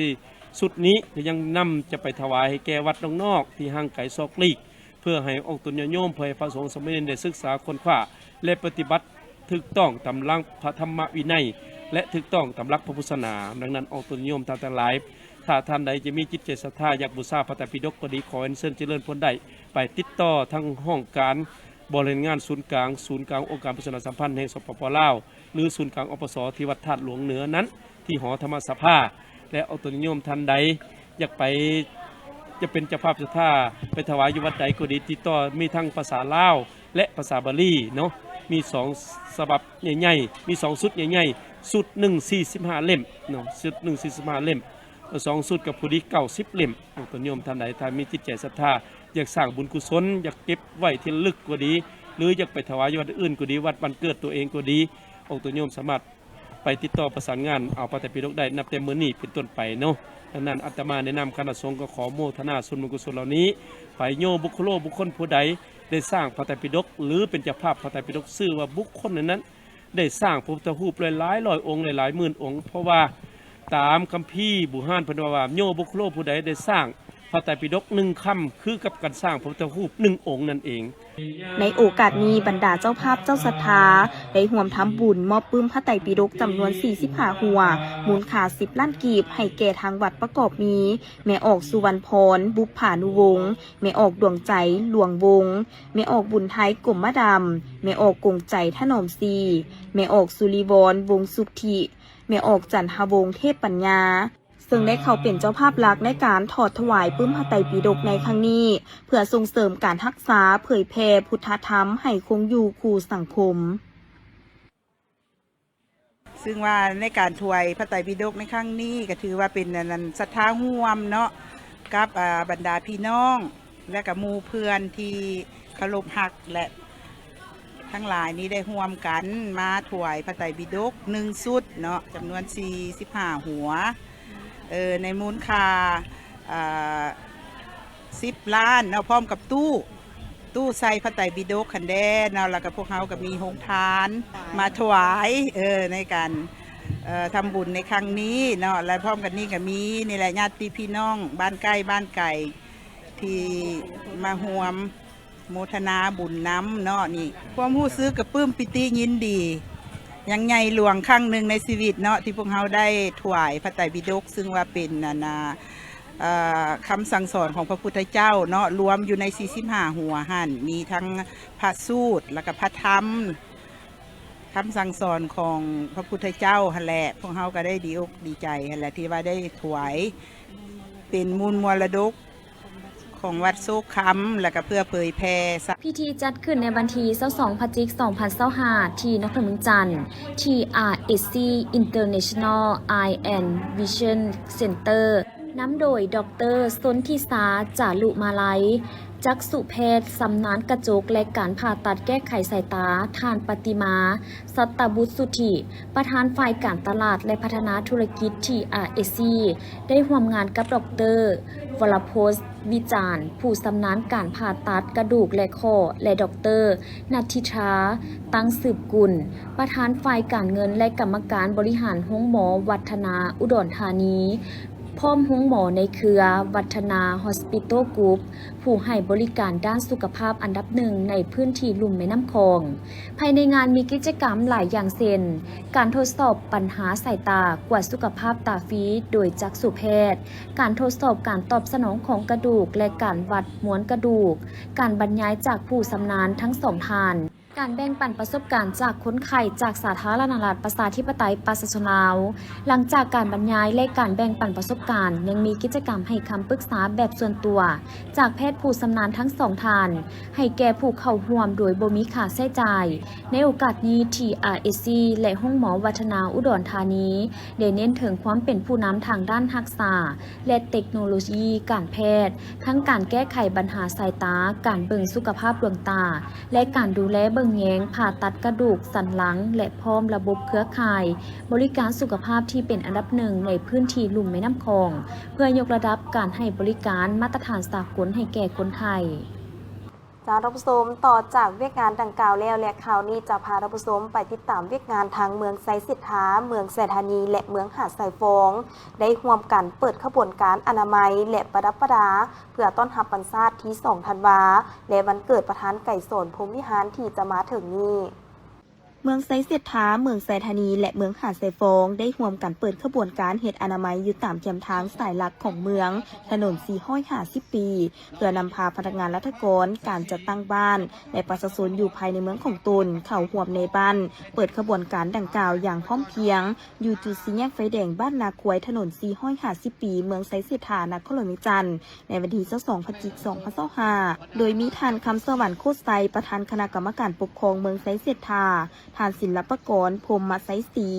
ຊຸດນີ້ ກໍຍັງນຳຈະໄປຖວາຍໃຫ້ແກ່ວັດນອກໆ ທີ່ຫ່າງໄກສອກຫຼີກ ເພື່ອໃຫ້ອອກຕົນຍາດໂຍມ, ເພື່ອໃຫ້ພະສົງສາມະເນນໄດ້ສຶກສາຄົ້ນຄວ້າ ແລະ ປະຕິບັດ ຖືກຕ້ອງຕາມຫຼັກພະທຳມະວິໄນ ແລະ ຖືກຕ້ອງຕາມຫຼັກພະພຸດທະສາສະໜາ. ດັ່ງນັ້ນ ອອກຕົນຍາດໂຍມທ່ານທັງຫຼາຍ, ຖ້າທ່ານໃດຈະມີຈິດໃຈສັດທາຢາກບູຊາພະໄຕປິດົກກໍດີ, ຂໍຮຽນເຊີນຈະເລີນພົນໄດ້ ໄປຕິດຕໍ່ທາງຫ້ອງການບໍລິຫານງານສູນກາງ, ສູນກາງອົງການພຸດທະສາສະໜາສຳພັນແຫ່ງ ສປປ ລາວ ຫຼື ສູນກາງ ອປສ ທີ່ວັດທາດຫຼວງເໜືອນັ້ນ ທີ່ຫໍທຳມະສະພາ. ແລະ ອອກຕົນຍາດໂຍມທ່ານໃດ ຢາກໄປ ຈະເປັນເຈົ້າພາບສັດທາໄປຖວາຍຢູ່ວັດໃດກໍດີ, ຕິດຕໍ່ມີທັງພາສາລາວ ແລະ ພາສາບາລີເນາະ, ມີສອງສະບັບໃຫຍ່ໆ ມີສອງຊຸດໃຫຍ່ໆ, ຊຸດໜຶ່ງສີ່ສິບຫ້າເຫຼັ້ມເນາະ, ຊຸດໜຶ່ງສີ່ສິບຫ້າເຫຼັ້ມ. ສອງຊຸດກັບຜູ້ດີເກົ້າສິບເຫຼັ້ມ. ອອກຕົນໂຍມທ່ານໃດ ຖ້າມີຈິດໃຈສັດທາ ຢາກສ້າງບຸນກຸສົນ ຢາກເກັບໄວ້ທີ່ລະລຶກກໍດີ ຫຼື ຢາກໄປຖວາຍວັດອື່ນກໍດີ ວັດບ້ານເກີດຕົວເອງກໍດີ ອອກຕົນໂຍມສາມາດ ໄປຕິດຕໍ່ປະສານງານເອົາພະໄຕປິດົກໄດ້ ນັບແຕ່ມື້ນີ້ເປັນຕົ້ນໄປເນາະ. ດັ່ງນັ້ນ ອາດຕະມາໃນນາມຄະນະສົງກໍຂໍໂມທະນາສ່ວນບຸນກຸສົນເຫຼົ່ານີ້ ໄປໂຍບຸກຄະໂລບຸກຄົນຜູ້ໃດໄດ້ສ້າງພະໄຕປິດົກ ຫຼື ເປັນເຈົ້າພາບພະໄຕປິດົກ ຊື່ວ່າບຸກຄົນນັ້ນໆ ໄດ້ສ້າງພະພຸດທະຮູບຫຼາຍໆຮ້ອຍອົງ ຫຼາຍໆໝື່ນອົງ ເພາະວ່າຕາມຄຳພີບູຮານເພິ່ນເວົ້າວ່າ ໂຍບຸກຄະໂລຜູ້ໃດໄດ້ສ້າງ ພະໄຕປິດົກໜຶ່ງຄຳ ຄືກັບການສ້າງພະພຸດທະຮູບໜຶ່ງອົງນັ້ນເອງ. ໃນໂອກາດນີ້ ບັນດາເຈົ້າພາບເຈົ້າສັດທາ ໄດ້ຮ່ວມທຳບຸນມອບປຶ້ມພະໄຕປິດົກຈຳນວນສີ່ສິບຫ້າຫົວ ມູນຄ່າສິບລ້ານກີບ ໃຫ້ແກ່ທາງວັດ ປະກອບມີ ແມ່ອອກ ສຸວັນພອນ ບຸບຜານຸວົງ, ແມ່ອອກ ດວງໃຈ ຫຼວງວົງ, ແມ່ອອກ ບຸນໄທ ກົມມະດຳ, ແມ່ອອກ ກົງໃຈ ຖະໜອມສີ, ແມ່ອອກ ສຸລິວອນ ວົງສຸດທິ, ແມ່ອອກ ຈັນຫະວົງ ເທບປັນຍາ. ເຊິ່ງໄດ້ເຂົ້າເປັນເຈົ້າພາບຫຼັກໃນການຖອດຖວາຍປຶ້ມພະໄຕປິດົກໃນຄັ້ງນີ້ ເພື່ອສົ່ງເສີມການຮັກສາເຜີຍແຜ່ພຸດທະທຳໃຫ້ຄົງຢູ່ຄູ່ສັງຄົມ. ຊຶ່ງວ່າໃນການຖວາຍພະໄຕປິດົກໃນຄັ້ງນີ້ ກໍຖືວ່າເປັນອັນນັ້ນ ສັດທາຮ່ວມເນາະ ກັບ ອາ ບັນດາພີ່ນ້ອງ ແລະກະໝູ່ເພື່ອນທີ່ເຄົາລົບຮັກ ແລະ ທັງຫຼາຍນີ້ໄດ້ຮ່ວມກັນມາຖວາຍພະໄຕປິດົກໜຶ່ງຊຸດເນາະ ຈຳນວນສີ່ສິບຫ້າຫົວ ເອີ ໃນມູນຄ່າ ອາ ສິບລ້ານເນາະ ພ້ອມກັບຕູ້ ຕູ້ໃສ່ພະໄຕປິດົກຫັ້ນແດ່ເນາະ ແລ້ວກະພວກເຮົາກະມີໂຮງທານມາຖວາຍ ເອີ ໃນການ ເອີ ທຳບຸນໃນຄັ້ງນີ້ເນາະ ແລະ ພ້ອມກັນນີ້ກະມີນີ້ແຫຼະ ຍາດຕິພີ່ນ້ອງບ້ານໃກ້ບ້ານໄກ ທີ່ມາຮ່ວມໂມທະນາບຸນນຳເນາະ ນີ້ຄວາມຮູ້ສຶກກະປຶ້ມປີຕິຍິນດີຢ່າງໃຫຍ່ຫຼວງຄັ້ງໜຶ່ງໃນຊີວິດເນາະ ທີ່ພວກເຮົາໄດ້ຖວາຍພະໄຕປິດົກ ຊຶ່ງວ່າເປັນ ອັນນາ ເອີ ຄຳສັ່ງສອນຂອງພະພຸດທະເຈົ້າເນາະ ລວມຢູ່ໃນສີ່ສິບຫ້າຫົວຫັ້ນ ມີທັງພະສູດ ແລ້ວກະພະທຳ ຄຳສັ່ງສອນຂອງພະພຸດທະເຈົ້າຫັ້ນແຫຼະ ພວກເຮົາກະໄດ້ດີອົກດີໃຈຫັ້ນແຫຼະ ທີ່ວ່າໄດ້ຖວາຍເປັນມູນມໍລະດົກຂອງວັດໂຊກຄຳ ແລ້ວກະເພື່ອເຜີຍແຜ່ສະ ພິທີຈັດຂຶ້ນໃນວັນທີຊາວສອງ ພະຈິກ ສອງພັນຊາວຫ້າ ທີ່ນະຄອນຫຼວງວຽງຈັນ ທີ່ ອາເອຊີ International Eye and Vision Center ນຳໂດຍ ດອກເຕີ ຊົນທິຊາ ຈາລຸມາໄລ ຈັກສຸແພດຊຳນານກະຈົກ ແລະ ການຜ່າຕັດແກ້ໄຂສາຍຕາ ທ່ານ ປະຕິມາ ສັດຕະບຸດສຸທິ ປະທານຝ່າຍການຕະຫຼາດ ແລະ ພັດທະນາທຸລະກິດທີ່ ອາເອຊີ ໄດ້ຮ່ວມງານກັບ ດອກເຕີ ວໍລະພົດ ວິຈານ ຜູ້ຊຳນານການຜ່າຕັດກະດູກ ແລະ ຂໍ້ ແລະ ດອກເຕີ ນັດທິທາ ຕັງສືບກຸນ ປະທານຝ່າຍການເງິນ ແລະ ກຳມະການບໍລິຫານໂຮງໝໍວັດທະນາ ອຸດອນທານີ ພ້ອມໂຮງໝໍໃນເຄືອ ວັດທະນາ Hospital Group ຜູ້ໃຫ້ບໍລິການດ້ານສຸຂະພາບອັນດັບໜຶ່ງໃນພື້ນທີ່ລຸ່ມແມ່ນ້ຳຂອງ. ພາຍໃນງານມີກິດຈະກຳຫຼາຍຢ່າງເຊັ່ນ ການທົດສອບບັນຫາສາຍຕາ, ກວດສຸຂະພາບຕາຟຣີໂດຍຈັກສຸແພດ, ການທົດສອບການຕອບສະໜອງຂອງກະດູກ ແລະ ການວັດມວນກະດູກ, ການບັນຍາຍຈາກຜູ້ຊຳນານທັງສອງທ່ານ. ການແບ່ງປັນປະສົບການຈາກຄົນໄຂ້ຈາກສາທາລະນະລັດປະຊາທິປະໄຕປະຊາຊົນລາວ. ຫຼັງຈາກການບັນຍາຍ ແລະ ການແບ່ງປັນປະສົບການ, ຍັງມີກິດຈະກຳໃຫ້ຄຳປຶກສາແບບສ່ວນຕົວຈາກແພດຜູ້ຊຳນານທັງສອງທ່ານ ໃຫ້ແກ່ຜູ້ເຂົ້າຮ່ວມໂດຍບໍ່ມີຄ່າໃຊ້ຈ່າຍ. ໃນໂອກາດນີ້ ທີ່ ອາເອຊີ ແລະ ໂຮງໝໍວັດທະນາອຸດອນທານີ ໄດ້ເນັ້ນເຖິງຄວາມເປັນຜູ້ນຳທາງດ້ານຮັກສາ ແລະ ເຕັກໂນໂລຢີການແພດ, ທັງການແກ້ໄຂບັນຫາສາຍຕາ, ການເບິ່ງສຸຂະພາບດວງຕາ ແລະ ການດູແລເບິ່ງແຍງ, ຜ່າຕັດກະດູກ, ສັນຫຼັງ ແລະ ພ້ອມລະບົບເຄືອຂ່າຍບໍລິການສຸຂະພາບທີ່ເປັນອັນດັບໜຶ່ງໃນພື້ນທີ່ລຸ່ມແມ່ນ້ຳຂອງ, ເພື່ອຍົກລະດັບການໃຫ້ບໍລິການມາດຕະຖານສາກົນໃຫ້ແກ່ຄົນໄທ. ເຈົ້າທ່ານຜູ້ຊົມ, ຕໍ່ຈາກວຽກງານດັ່ງກ່າວແລ້ວ ແລະ ຄາວນີ້ຈະພາທ່ານຜູ້ຊົມໄປຕິດຕາມວຽກງານທາງເມືອງໄຊເສດຖາ, ເມືອງໄຊທານີ ແລະ ເມືອງຫາດຊາຍຟອງ ໄດ້ຮ່ວມກັນເປີດຂະບວນການອະນາໄມ ແລະ ປະດັບປະດາ ເພື່ອຕ້ອນຮັບວັນຊາດທີສອງທັນວາ ແລະ ວັນເກີດປະທານໄກສອນ ພົມວິຫານ ທີ່ຈະມາເຖິງນີ້. ເມືອງໄຊເສດຖາ, ເມືອງໄຊທານີ ແລະ ເມືອງຫາດຊາຍຟອງ ໄດ້ຮ່ວມກັນເປີດຂະບວນການເຮັດອະນາໄມຢູ່ຕາມແຄມທາງສາຍຫຼັກຂອງເມືອງ, ຖະໜົນສີ່ຮ້ອຍຫ້າສິບປີ ເພື່ອນຳພາພະນັກງານລັດຖະກອນ, ການຈັດຕັ້ງບ້ານ ແລະ ປະຊາຊົນຢູ່ພາຍໃນເມືອງຂອງຕົນ ເຂົ້າຮ່ວມໃນບ້ານເປີດຂະບວນການດັ່ງກ່າວຢ່າງພ້ອມພຽງ ຢູ່ຈຸດສີ່ແຍກໄຟແດງບ້ານນາຄວາຍ ຖະໜົນສີ່ຮ້ອຍຫ້າສິບປີ ເມືອງໄຊເສດຖາ ນະຄອນຫຼວງວຽງຈັນ ໃນວັນທີຊາວສອງ ພະຈິກ ສອງພັນຊາວຫ້າ ໂດຍມີທ່ານ ຄຳສະຫວັນ ໂຄດໄຊ ປະທານຄະນະກຳມະການປົກຄອງເມືອງໄຊເສດຖາ, ທ່ານ ສິນລັບປະກອນ ພົມມະໄຊສີ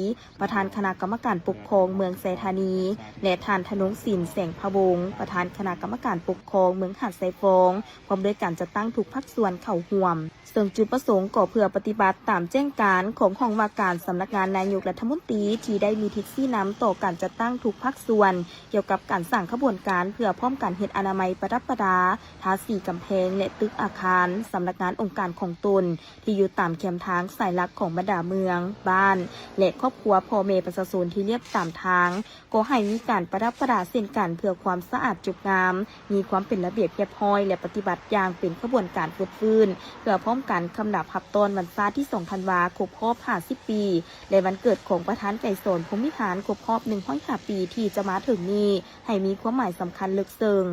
ປະທານຄະນະກຳມະການປົກຄອງເມືອງໄຊທານີ ແລະ ທ່ານ ທະນົງສິນ ແສງພະວົງ ປະທານຄະນະກຳມະການປົກຄອງເມືອງຫາດຊາຍຟອງ ພ້ອມດ້ວຍການຈັດຕັ້ງທຸກພາກສ່ວນເຂົ້າຮ່ວມ. ເຊິ່ງຈຸດປະສົງກໍເພື່ອປະຕິບັດຕາມແຈ້ງການຂອງຫ້ອງວ່າການສຳນັກງານນາຍົກລັດຖະມົນຕີ ທີ່ໄດ້ມີທິດຊີ້ນຳຕໍ່ການຈັດຕັ້ງທຸກພາກສ່ວນ ກ່ຽວກັບການສ້າງຂະບວນການເພື່ອພ້ອມກັນເຮັດອະນາໄມປະດັບປະດາ, ທາສີກຳແພງ ແລະ ຕຶກອາຄານສຳນັກງານອົງການຂອງຕົນ ທີ່ຢູ່ຕາມແຄມທາງສາຍຫຼັກຂອງບັນດາເມືອງ, ບ້ານ ແລະ ຄອບຄົວພໍ່ແມ່ປະຊາຊົນທີ່ລຽບຕາມທາງ ກໍໃຫ້ມີການປະດັບປະດາເຊັ່ນກັນ ເພື່ອຄວາມສະອາດຈົບງາມ, ມີຄວາມເປັນລະບຽບຮຽບຮ້ອຍ ແລະ ປະຕິບັດຢ່າງເປັນຂະບວນການຟົດຟື້ນ ເພື່ອພ້ອມກັນຄຳນັບຮັບຕ້ອນວັນຊາດທີສອງທັນວາ ຄົບຮອບຫ້າສິບປີ ແລະ ວັນເກີດຂອງປະທານໄກສອນ ພົມວິຫານ ຄົບຮອບໜຶ່ງຮ້ອຍຫ້າປີ ທີ່ຈະມາເຖິງນີ້ ໃຫ້ມີຄວາມໝາຍສຳຄັນເລິກເຊິ່ງ.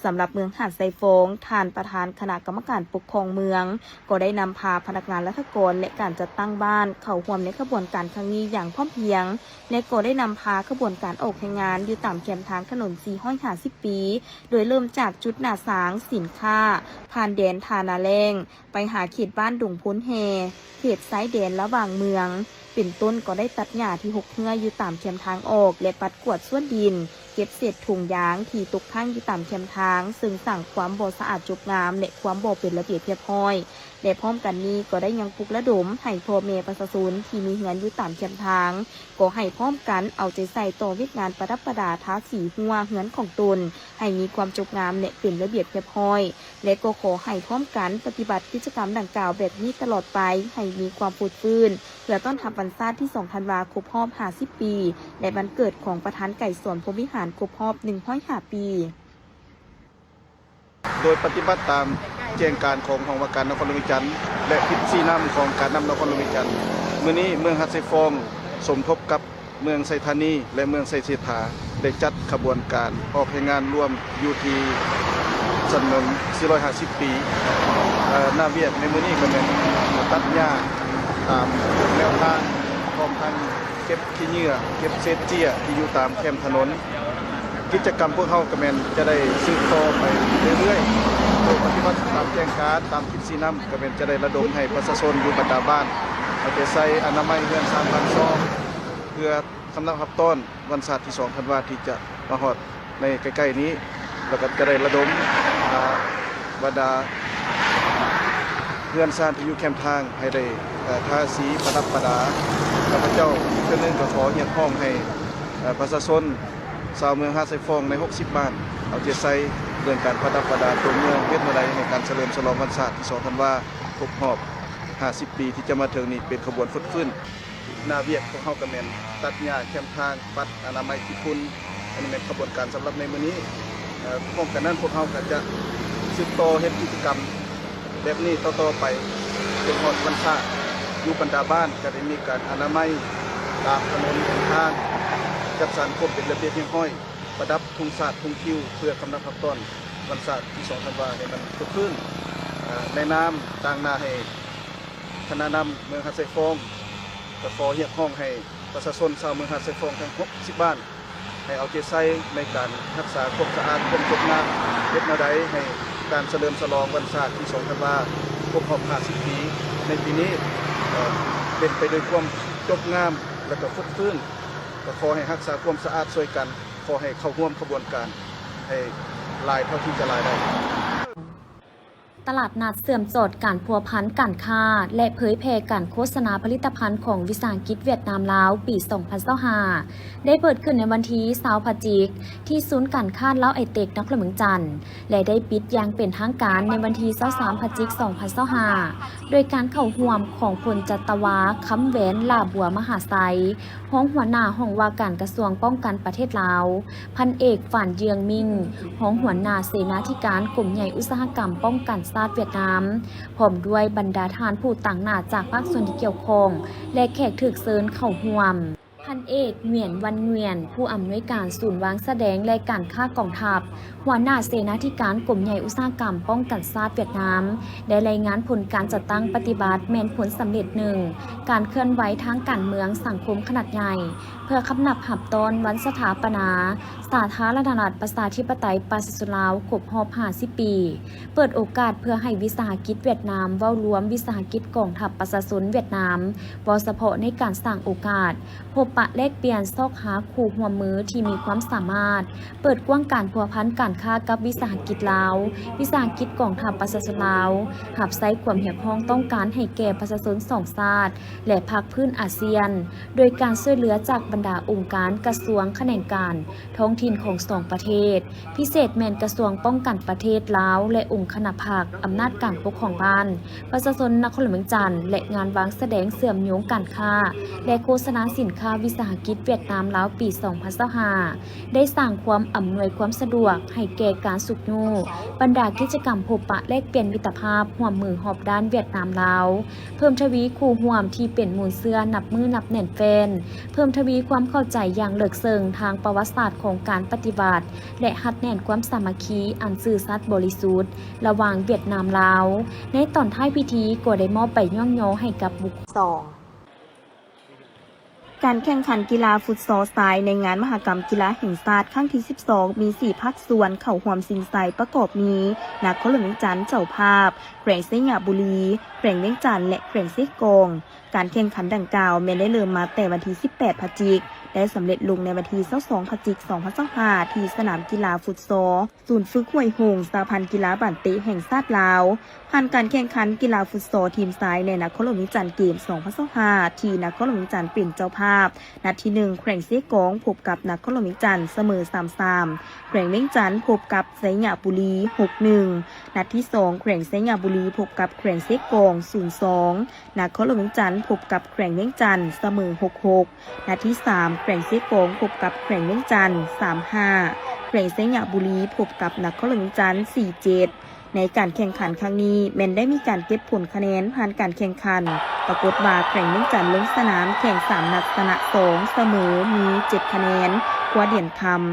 ສຳລັບເມືອງຫາດຊາຍຟອງ, ທ່ານປະທານຄະນະກຳມະການປົກຄອງເມືອງ ກໍໄດ້ນຳພາພະນັກງານລັດຖະກອນ ແລະ ການຈັດຕັ້ງບ້ານ ເຂົ້າຮ່ວມໃນຂະບວນການຄັ້ງນີ້ຢ່າງພ້ອມພຽງ ແລະ ກໍໄດ້ນຳພາຂະບວນການອອກແຮງງານຢູ່ຕາມແຄມທາງຖະໜົນສີ່ຮ້ອຍຫ້າສິບປີ ໂດຍເລີ່ມຈາກຈຸດໜ້າສາງສິນຄ້າ ຜ່ານແດນທ່ານາແລ້ງ ໄປຫາເຂດບ້ານດົງໂພນແຮ່ ເຂດຊາຍແດນລະຫວ່າງເມືອງ ເປັນຕົ້ນ ກໍໄດ້ຕັດຫຍ້າທີ່ຮົກເຮື້ອຢູ່ຕາມແຄມທາງອອກ ແລະ ປັດກວາດສວນດິນ, ເກັບເສດຖົງຢາງທີ່ຕົກຄ້າງຢູ່ຕາມແຄມທາງ, ເຊິ່ງສ້າງຄວາມບໍ່ສະອາດຈົບງາມ ແລະ ຄວາມບໍ່ເປັນລະບຽບຮຽບຮ້ອຍ ແລະ ພ້ອມກັນນີ້ກໍໄດ້ຍັງປຸກລະດົມໃຫ້ພໍ່ແມ່ປະຊາຊົນທີ່ມີເຮືອນຢູ່ຕາມແຄມທາງ ກໍໃຫ້ພ້ອມກັນເອົາໃຈໃສ່ຕໍ່ວຽກງານປະດັບປະດາທາສີຮົ້ວເຮືອນຂອງຕົນ ໃຫ້ມີຄວາມຈົບງາມ ແລະ ເປັນລະບຽບຮຽບຮ້ອຍ ແລະ ກໍຂໍໃຫ້ພ້ອມກັນປະຕິບັດກິດຈະກຳດັ່ງກ່າວແບບນີ້ຕະຫຼອດໄປ ໃຫ້ມີຄວາມຟົດຟື້ນ ເພື່ອຕ້ອນຮັບວັນຊາດທີສອງທັນວາ ຄົບຮອບຫ້າສິບປີ ແລະ ວັນເກີດຂອງປະທານໄກສອນ ພົມວິຫານ ຄົບຮອບໜຶ່ງຮ້ອຍຫ້າປີ. ໂດຍປະຕິບັດຕາມແຈ້ງການຂອງຫ້ອງວ່າການນະຄອນຫຼວງວຽງຈັນ ແລະ ທິດຊີ້ນຳຂອງການນຳນະຄອນຫຼວງວຽງຈັນ, ມື້ນີ້ເມືອງຫາດຊາຍຟອງສົມທົບກັບ ເມືອງໄຊທານີ ແລະ ເມືອງໄຊເສດຖາ ໄດ້ຈັດຂະບວນການອອກແຮງງານລວມຢູ່ທີ່ຖະໜົນສີ່ຮ້ອຍຫ້າສິບປີ. ເອີ ໜ້າວຽກໃນມື້ນີ້ກໍແມ່ນຕັດຫຍ້າຕາມແນວທາງ ພ້ອມທັງເກັບຂີ້ເຫຍື້ອ ເກັບເສດເຈ້ຍທີ່ຢູ່ຕາມແຄມຖະໜົນ. ກິດຈະກຳພວກເຮົາກໍແມ່ນຈະໄດ້ສືບຕໍ່ໄປເລື້ອຍໆ ໂດຍປະຕິບັດຕາມແຈ້ງການ ຕາມທິດຊີ້ນຳ ກໍແມ່ນຈະໄດ້ລະດົມໃຫ້ປະຊາຊົນຢູ່ບັນດາບ້ານເອົາໃຈໃສ່ອະນາໄມເຮືອນຊານບ້ານຊ່ອງ ເພື່ອ ຄຳນັບຮັບຕ້ອນວັນຊາດທີສອງທັນວາທີ່ຈະມາຮອດໃນໃກ້ໆນີ້ ແລ້ວກໍຈະໄດ້ລະດົມ ອ່າ ບັນດາເຮືອນຊານທີ່ຢູ່ແຄມທາງໃຫ້ໄດ້ ເອີ ທາສີປະດັບປະດາ. ຂ້າພະເຈົ້າອີກເທື່ອໜຶ່ງກໍຂໍຮຽກຮ້ອງໃຫ້ ເອີ ປະຊາຊົນຊາວເມືອງຫາດຊາຍຟອງໃນຫົກສິບບ້ານ ເອົາໃຈໃສ່ເລື່ອງການປະດັບປະດາຕົວເມືອງ ເຮັດແນວໃດໃຫ້ການສະເຫຼີມສະຫຼອງວັນຊາດທີສອງທັນວາ ຄົບຮອບຫ້າສິບປີທີ່ຈະມາເຖິງນີ້ເປັນຂະບວນຟົດຟື້ນ. ໜ້າວຽກພວກເຮົາກໍແມ່ນຕັດຫຍ້າແຄມທາງ, ປັດອະນາໄມຂີ້ຝຸ່ນ, ອັນນີ້ແມ່ນຂະບວນການສຳລັບໃນມື້ນີ້. ເອີ ພ້ອມກັນນັ້ນ ພວກເຮົາກໍຈະສືບຕໍ່ເຮັດກິດຈະກຳແບບນີ້ຕໍ່ໆໄປ ຈົນຮອດວັນຊາດ. ຢູ່ບັນດາບ້ານກໍໄດ້ມີການອະນາໄມຕາມຖະໜົນຫົນທາງ, ຈັດສັນຄວາມເປັນລະບຽບຮຽບຮ້ອຍ, ປະດັບທຸງຊາດທຸງຄິວ ເພື່ອຄຳນັບຮັບຕ້ອນວັນຊາດທີສອງທັນວາໃຫ້ມັນຄຶກຄື້ນ. ເອີ ໃນນາມຕາງໜ້າໃຫ້ ຄະນະນຳເມືອງຫາດຊາຍຟອງ ກໍຂໍຮຽກຮ້ອງໃຫ້ປະຊາຊົນຊາວເມືອງຫາດຊາຍຟອງທັງຫົກສິບບ້ານ ໃຫ້ເອົາໃຈໃສ່ໃນການຮັກສາຄວາມສະອາດ, ຄວາມສົດງາມ, ເຮັດແນວໃດໃຫ້ການສະເຫຼີມສະຫຼອງວັນຊາດທີສອງທັນວາ ຄົບຮອບຫ້າສິບປີໃນປີນີ້ ເປັນໄປດ້ວຍຄວາມຈົບງາມ ແລະ ກໍຟົດຟື້ນ. ກໍຂໍໃຫ້ຮັກສາຄວາມສະອາດຊ່ວຍກັນ, ຂໍໃຫ້ເຂົ້າຮ່ວມຂະບວນການໃຫ້ຫຼາຍເທົ່າທີ່ຈະຫຼາຍໄດ້. ຕະຫຼາດນັດເຊື່ອມສອດການພົວພັນການຄ້າ ແລະ ເຜີຍແຜ່ການໂຄສະນາຜະລິດຕະພັນຂອງວິສາຫະກິດຫວຽດນາມລາວ ປີສອງພັນຊາວຫ້າ ໄດ້ເປີດຂຶ້ນໃນວັນທີຊາວພະຈິກ ທີ່ສູນການຄ້າລາວໄອເຕັກ ນະຄອນຫຼວງວຽງຈັນ ແລະ ໄດ້ປິດຢ່າງເປັນທາງການໃນວັນທີຊາວສາມພະຈິກ ສອງພັນຊາວຫ້າ ໂດຍການເຂົ້າຮ່ວມຂອງພົນຈັດຕະວາ ຄຳແຫວນ ຫຼ້າບົວມະຫາໄຊ ຮອງຫົວໜ້າຫ້ອງວ່າການກະຊວງປ້ອງກັນປະເທດລາວ, ພັນເອກ ຝານເຍືອງມິ່ງ ຮອງຫົວໜ້າເສນາທິການກົມໃຫຍ່ອຸດສາຫະກຳປ້ອງກັນຊາດຫວຽດນາມ ພ້ອມດ້ວຍບັນດາທ່ານຜູ້ຕາງໜ້າຈາກພາກສ່ວນທີ່ກ່ຽວຂ້ອງ ແລະ ແຂກຖືກເຊີນເຂົ້າຮ່ວມ. ພັນເອກ ຫງວຽນ ວັນ ຫງວຽນ ຜູ້ອຳນວຍການສູນວາງສະແດງ ແລະ ການຄ້າກອງທັບ ຫົວໜ້າເສນາທິການກົມໃຫຍ່ອຸດສາຫະກຳປ້ອງກັນຊາດຫວຽດນາມ ໄດ້ລາຍງານຜົນການຈັດຕັ້ງປະຕິບັດແມ່ນຜົນສຳເລັດໜຶ່ງ ການເຄື່ອນໄຫວທາງການເມືອງສັງຄົມຂະໜາດໃຫຍ່ ເພື່ອຂັບນັບຮັບຕ້ອນວັນສະຖາປະນາສາທາລະນະລັດປະຊາທິປະໄຕປະຊາຊົນລາວຄົບຮອບຫ້າສິບປີ, ເປີດໂອກາດເພື່ອໃຫ້ວິສາຫະກິດຫວຽດນາມເວົ້າລວມວິສາຫະກິດກອງທັບປະຊາຊົນຫວຽດນາມ, ເວົ້າສະເພາະໃນການສ້າງໂອກາດ ພົບປະແລກປ່ຽນ, ຊອກຫາຄູ່ຮ່ວມມືທີ່ມີຄວາມສາມາດ, ເປີດກວ້າງການພົວພັນການຄ້າກັບວິສາຫະກິດລາວ, ວິສາຫະກິດກອງທັບປະຊາຊົນລາວ, ຮັບໃຊ້ຄວາມຮຽກຮ້ອງຕ້ອງການໃຫ້ແກ່ປະຊາຊົນສອງຊາດ ແລະ ພາກພື້ນອາຊຽນ, ໂດຍການຊ່ວຍເຫຼືອຈາກບັນດາອົງການ, ກະຊວງ, ຂະແໜງການທ້ອງຖິ່ນຂອງສອງປະເທດ, ພິເສດແມ່ນກະຊວງປ້ອງກັນປະເທດລາວ ແລະ ອົງຄະນະພັກ, ອຳນາດການປົກຄອງບ້ານ, ປະຊາຊົນນະຄອນຫຼວງວຽງຈັນ ແລະ ງານວາງສະແດງເຊື່ອມໂຍງການຄ້າ ແລະ ໂຄສະນາສິນຄ້າວິສາຫະກິດຫວຽດນາມ-ລາວ ປີສອງພັນຊາວຫ້າ ໄດ້ສ້າງຄວາມອຳນວຍຄວາມສະດວກໃຫ້ແກ່ການຊຸກຍູ້ບັນດາກິດຈະກຳພົບປະແລກປ່ຽນມິດຕະພາບຮ່ວມມືຮອບດ້ານຫວຽດນາມ-ລາວ, ເພີ່ມທະວີຄູ່ຮ່ວມທີ່ເປັນມູນເຊື້ອນັບມື້ນັບແໜ້ນແຟ້ນ, ເພີ່ມທະວີຄວາມເຂົ້າໃຈຢ່າງເລິກເຊິ່ງທາງປະຫວັດສາດຂອງການປະຕິວັດ ແລະ ຮັດແໜ້ນຄວາມສາມັກຄີອັນຊື່ສັດບໍລິສຸດລະຫວ່າງຫວຽດນາມ-ລາວ. ໃນຕອນທ້າຍພິທີກໍໄດ້ມອບໃບຍ້ອງຍໍໃຫ້ກັບບຸກ ສອງ ການແຂ່ງຂັນກິລາຟຸດຊອລຊາຍໃນງານມະຫະກຳກິລາແຫ່ງຊາດຄັ້ງທີສິບສອງ ມີສີ່ພາກສ່ວນເຂົ້າຮ່ວມຊິງໄຊ ປະກອບມີ ນະຄອນຫຼວງວຽງຈັນເຈົ້າພາບ, ແຂວງໄຊຍະບູລີ, ແຂວງວຽງຈັນ ແລະ ແຂວງເຊກອງ. ການແຂ່ງຂັນດັ່ງກ່າວແມ່ນໄດ້ເລີ່ມມາແຕ່ວັນທີສິບແປດພະຈິກ, ໄດ້ສຳເລັດລົງໃນວັນທີຊາວສອງພະຈິກ ສອງພັນຊາວຫ້າ ທີ່ສະໜາມກິລາຟຸດຊອລ ສູນຝຶກຫ້ວຍຫົງ ສະຫະພັນກິລາບານເຕະແຫ່ງຊາດລາວ. ຜ່ານການແຂ່ງຂັນກິລາຟຸດຊອລທີມຊາຍໃນນະຄອນຫຼວງວຽງຈັນເກມສອງພັນຊາວຫ້າ ທີ່ນະຄອນຫຼວງວຽງຈັນເປັນເຈົ້າພາບ, ນັດທີໜຶ່ງ ແຂວງເຊກອງພົບກັບນະຄອນຫຼວງວຽງຈັນສະເໝີສາມສາມ, ແຂວງວຽງຈັນພົບກັບໄຊຍະບູລີຫົກໜຶ່ງ, ນັດທີສອງ ແຂວງໄຊຍະບູລີພົບກັບແຂວງເຊກອງສູນສອງ, ນະຄອນຫຼວງວຽງຈັນພົບກັບແຂວງວຽງຈັນສະເໝີຫົກຫົກ, ນັດທີສາມ ແຂວງເຊກອງພົບກັບແຂວງວຽງຈັນສາມຫ້າ, ແຂວງໄຊຍະບູລີພົບກັບນະຄອນຫຼວງວຽງຈັນສີ່ເຈັດ. ໃນການແຂ່ງຂັນຄັ້ງນີ້ແມ່ນໄດ້ມີການເກັບຜົນຄະແນນຜ່ານການແຂ່ງຂັນ, ປາກົດວ່າແຂວງວຽງຈັນລົງສະໜາມແຂ່ງສາມນັດຊະນະສອງ, ສະເໝີມີເຈັດຄະແນນ, ຄວ້າຫຼຽນຄຳ.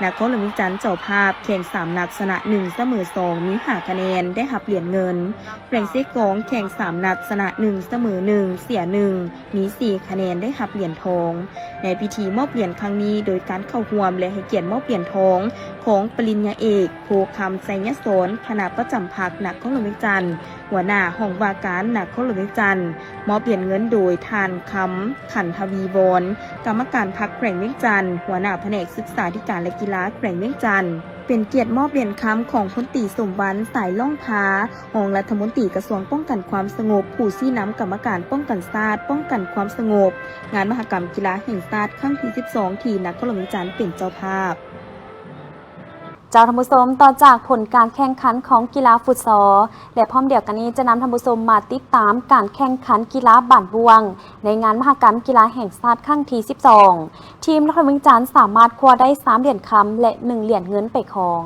ນະຄອນຫຼວງວຽງຈັນເຈົ້າພາບແຂ່ງສາມນັດຊະນະໜຶ່ງ, ສະເໝີສອງ, ມີຫ້າຄະແນນ, ໄດ້ຮັບຫຼຽນເງິນ. ແຂວງເຊກອງແຂ່ງສາມນັດຊະນະໜຶ່ງ, ສະເໝີໜຶ່ງ, ເສຍໜຶ່ງ, ມີສີ່ຄະແນນ, ໄດ້ຮັບຫຼຽນທອງ. ໃນພິທີມອບຫຼຽນຄັ້ງນີ້ ໂດຍການເຂົ້າຮ່ວມ ແລະ ໃຫ້ກຽດມອບຫຼຽນທອງຂອງປະລິນຍາເອກ ໂພຄຳ ໄຊຍະສອນ ຄະນະປະຈຳພັກນະຄອນຫຼວງວຽງຈັນ, ຫົວໜ້າຫ້ອງວ່າການນະຄອນຫຼວງວຽງຈັນ, ມອບຫຼຽນເງິນໂດຍທ່ານ ຄຳ ຂັນທະວີວອນ ກຳມະການພັກແຂວງວຽງຈັນ, ຫົວໜ້າພະແນກສຶກສາທິການ ແລະ ກິລາແຂວງວຽງຈັນ. ເປັນກຽດມອບຫຼຽນຄຳຂອງພົນຕີ ສົມວັນ ສາຍລ່ອງພາ ຮອງລັດຖະມົນຕີກະຊວງປ້ອງກັນຄວາມສະຫງົບ, ຜູ້ຊີ້ນຳກຳມະການປ້ອງກັນຊາດ, ປ້ອງກັນຄວາມສະຫງົບ, ງານມະຫະກຳກິລາແຫ່ງຊາດຄັ້ງທີສິບສອງ ທີ່ນະຄອນຫຼວງວຽງຈັນເປັນເຈົ້າພາບ. ເຈົ້າທ່ານຜູ້ຊົມ, ຕໍ່ຈາກຜົນການແຂ່ງຂັນຂອງກິລາຟຸດຊອລ ແລະ ພ້ອມດຽວກັນນີ້ຈະນຳທ່ານຜູ້ຊົມມາຕິດຕາມການແຂ່ງຂັນກິລາບານບ້ວງ ໃນງານມະຫະກຳກິລາແຫ່ງຊາດຄັ້ງທີສິບສອງ. ທີມນະຄອນຫຼວງວຽງຈັນສາມາດຄວ້າໄດ້ສາມຫຼຽນຄຳ ແລະ ໜຶ່ງຫຼຽນເງິນໄປຄອງ.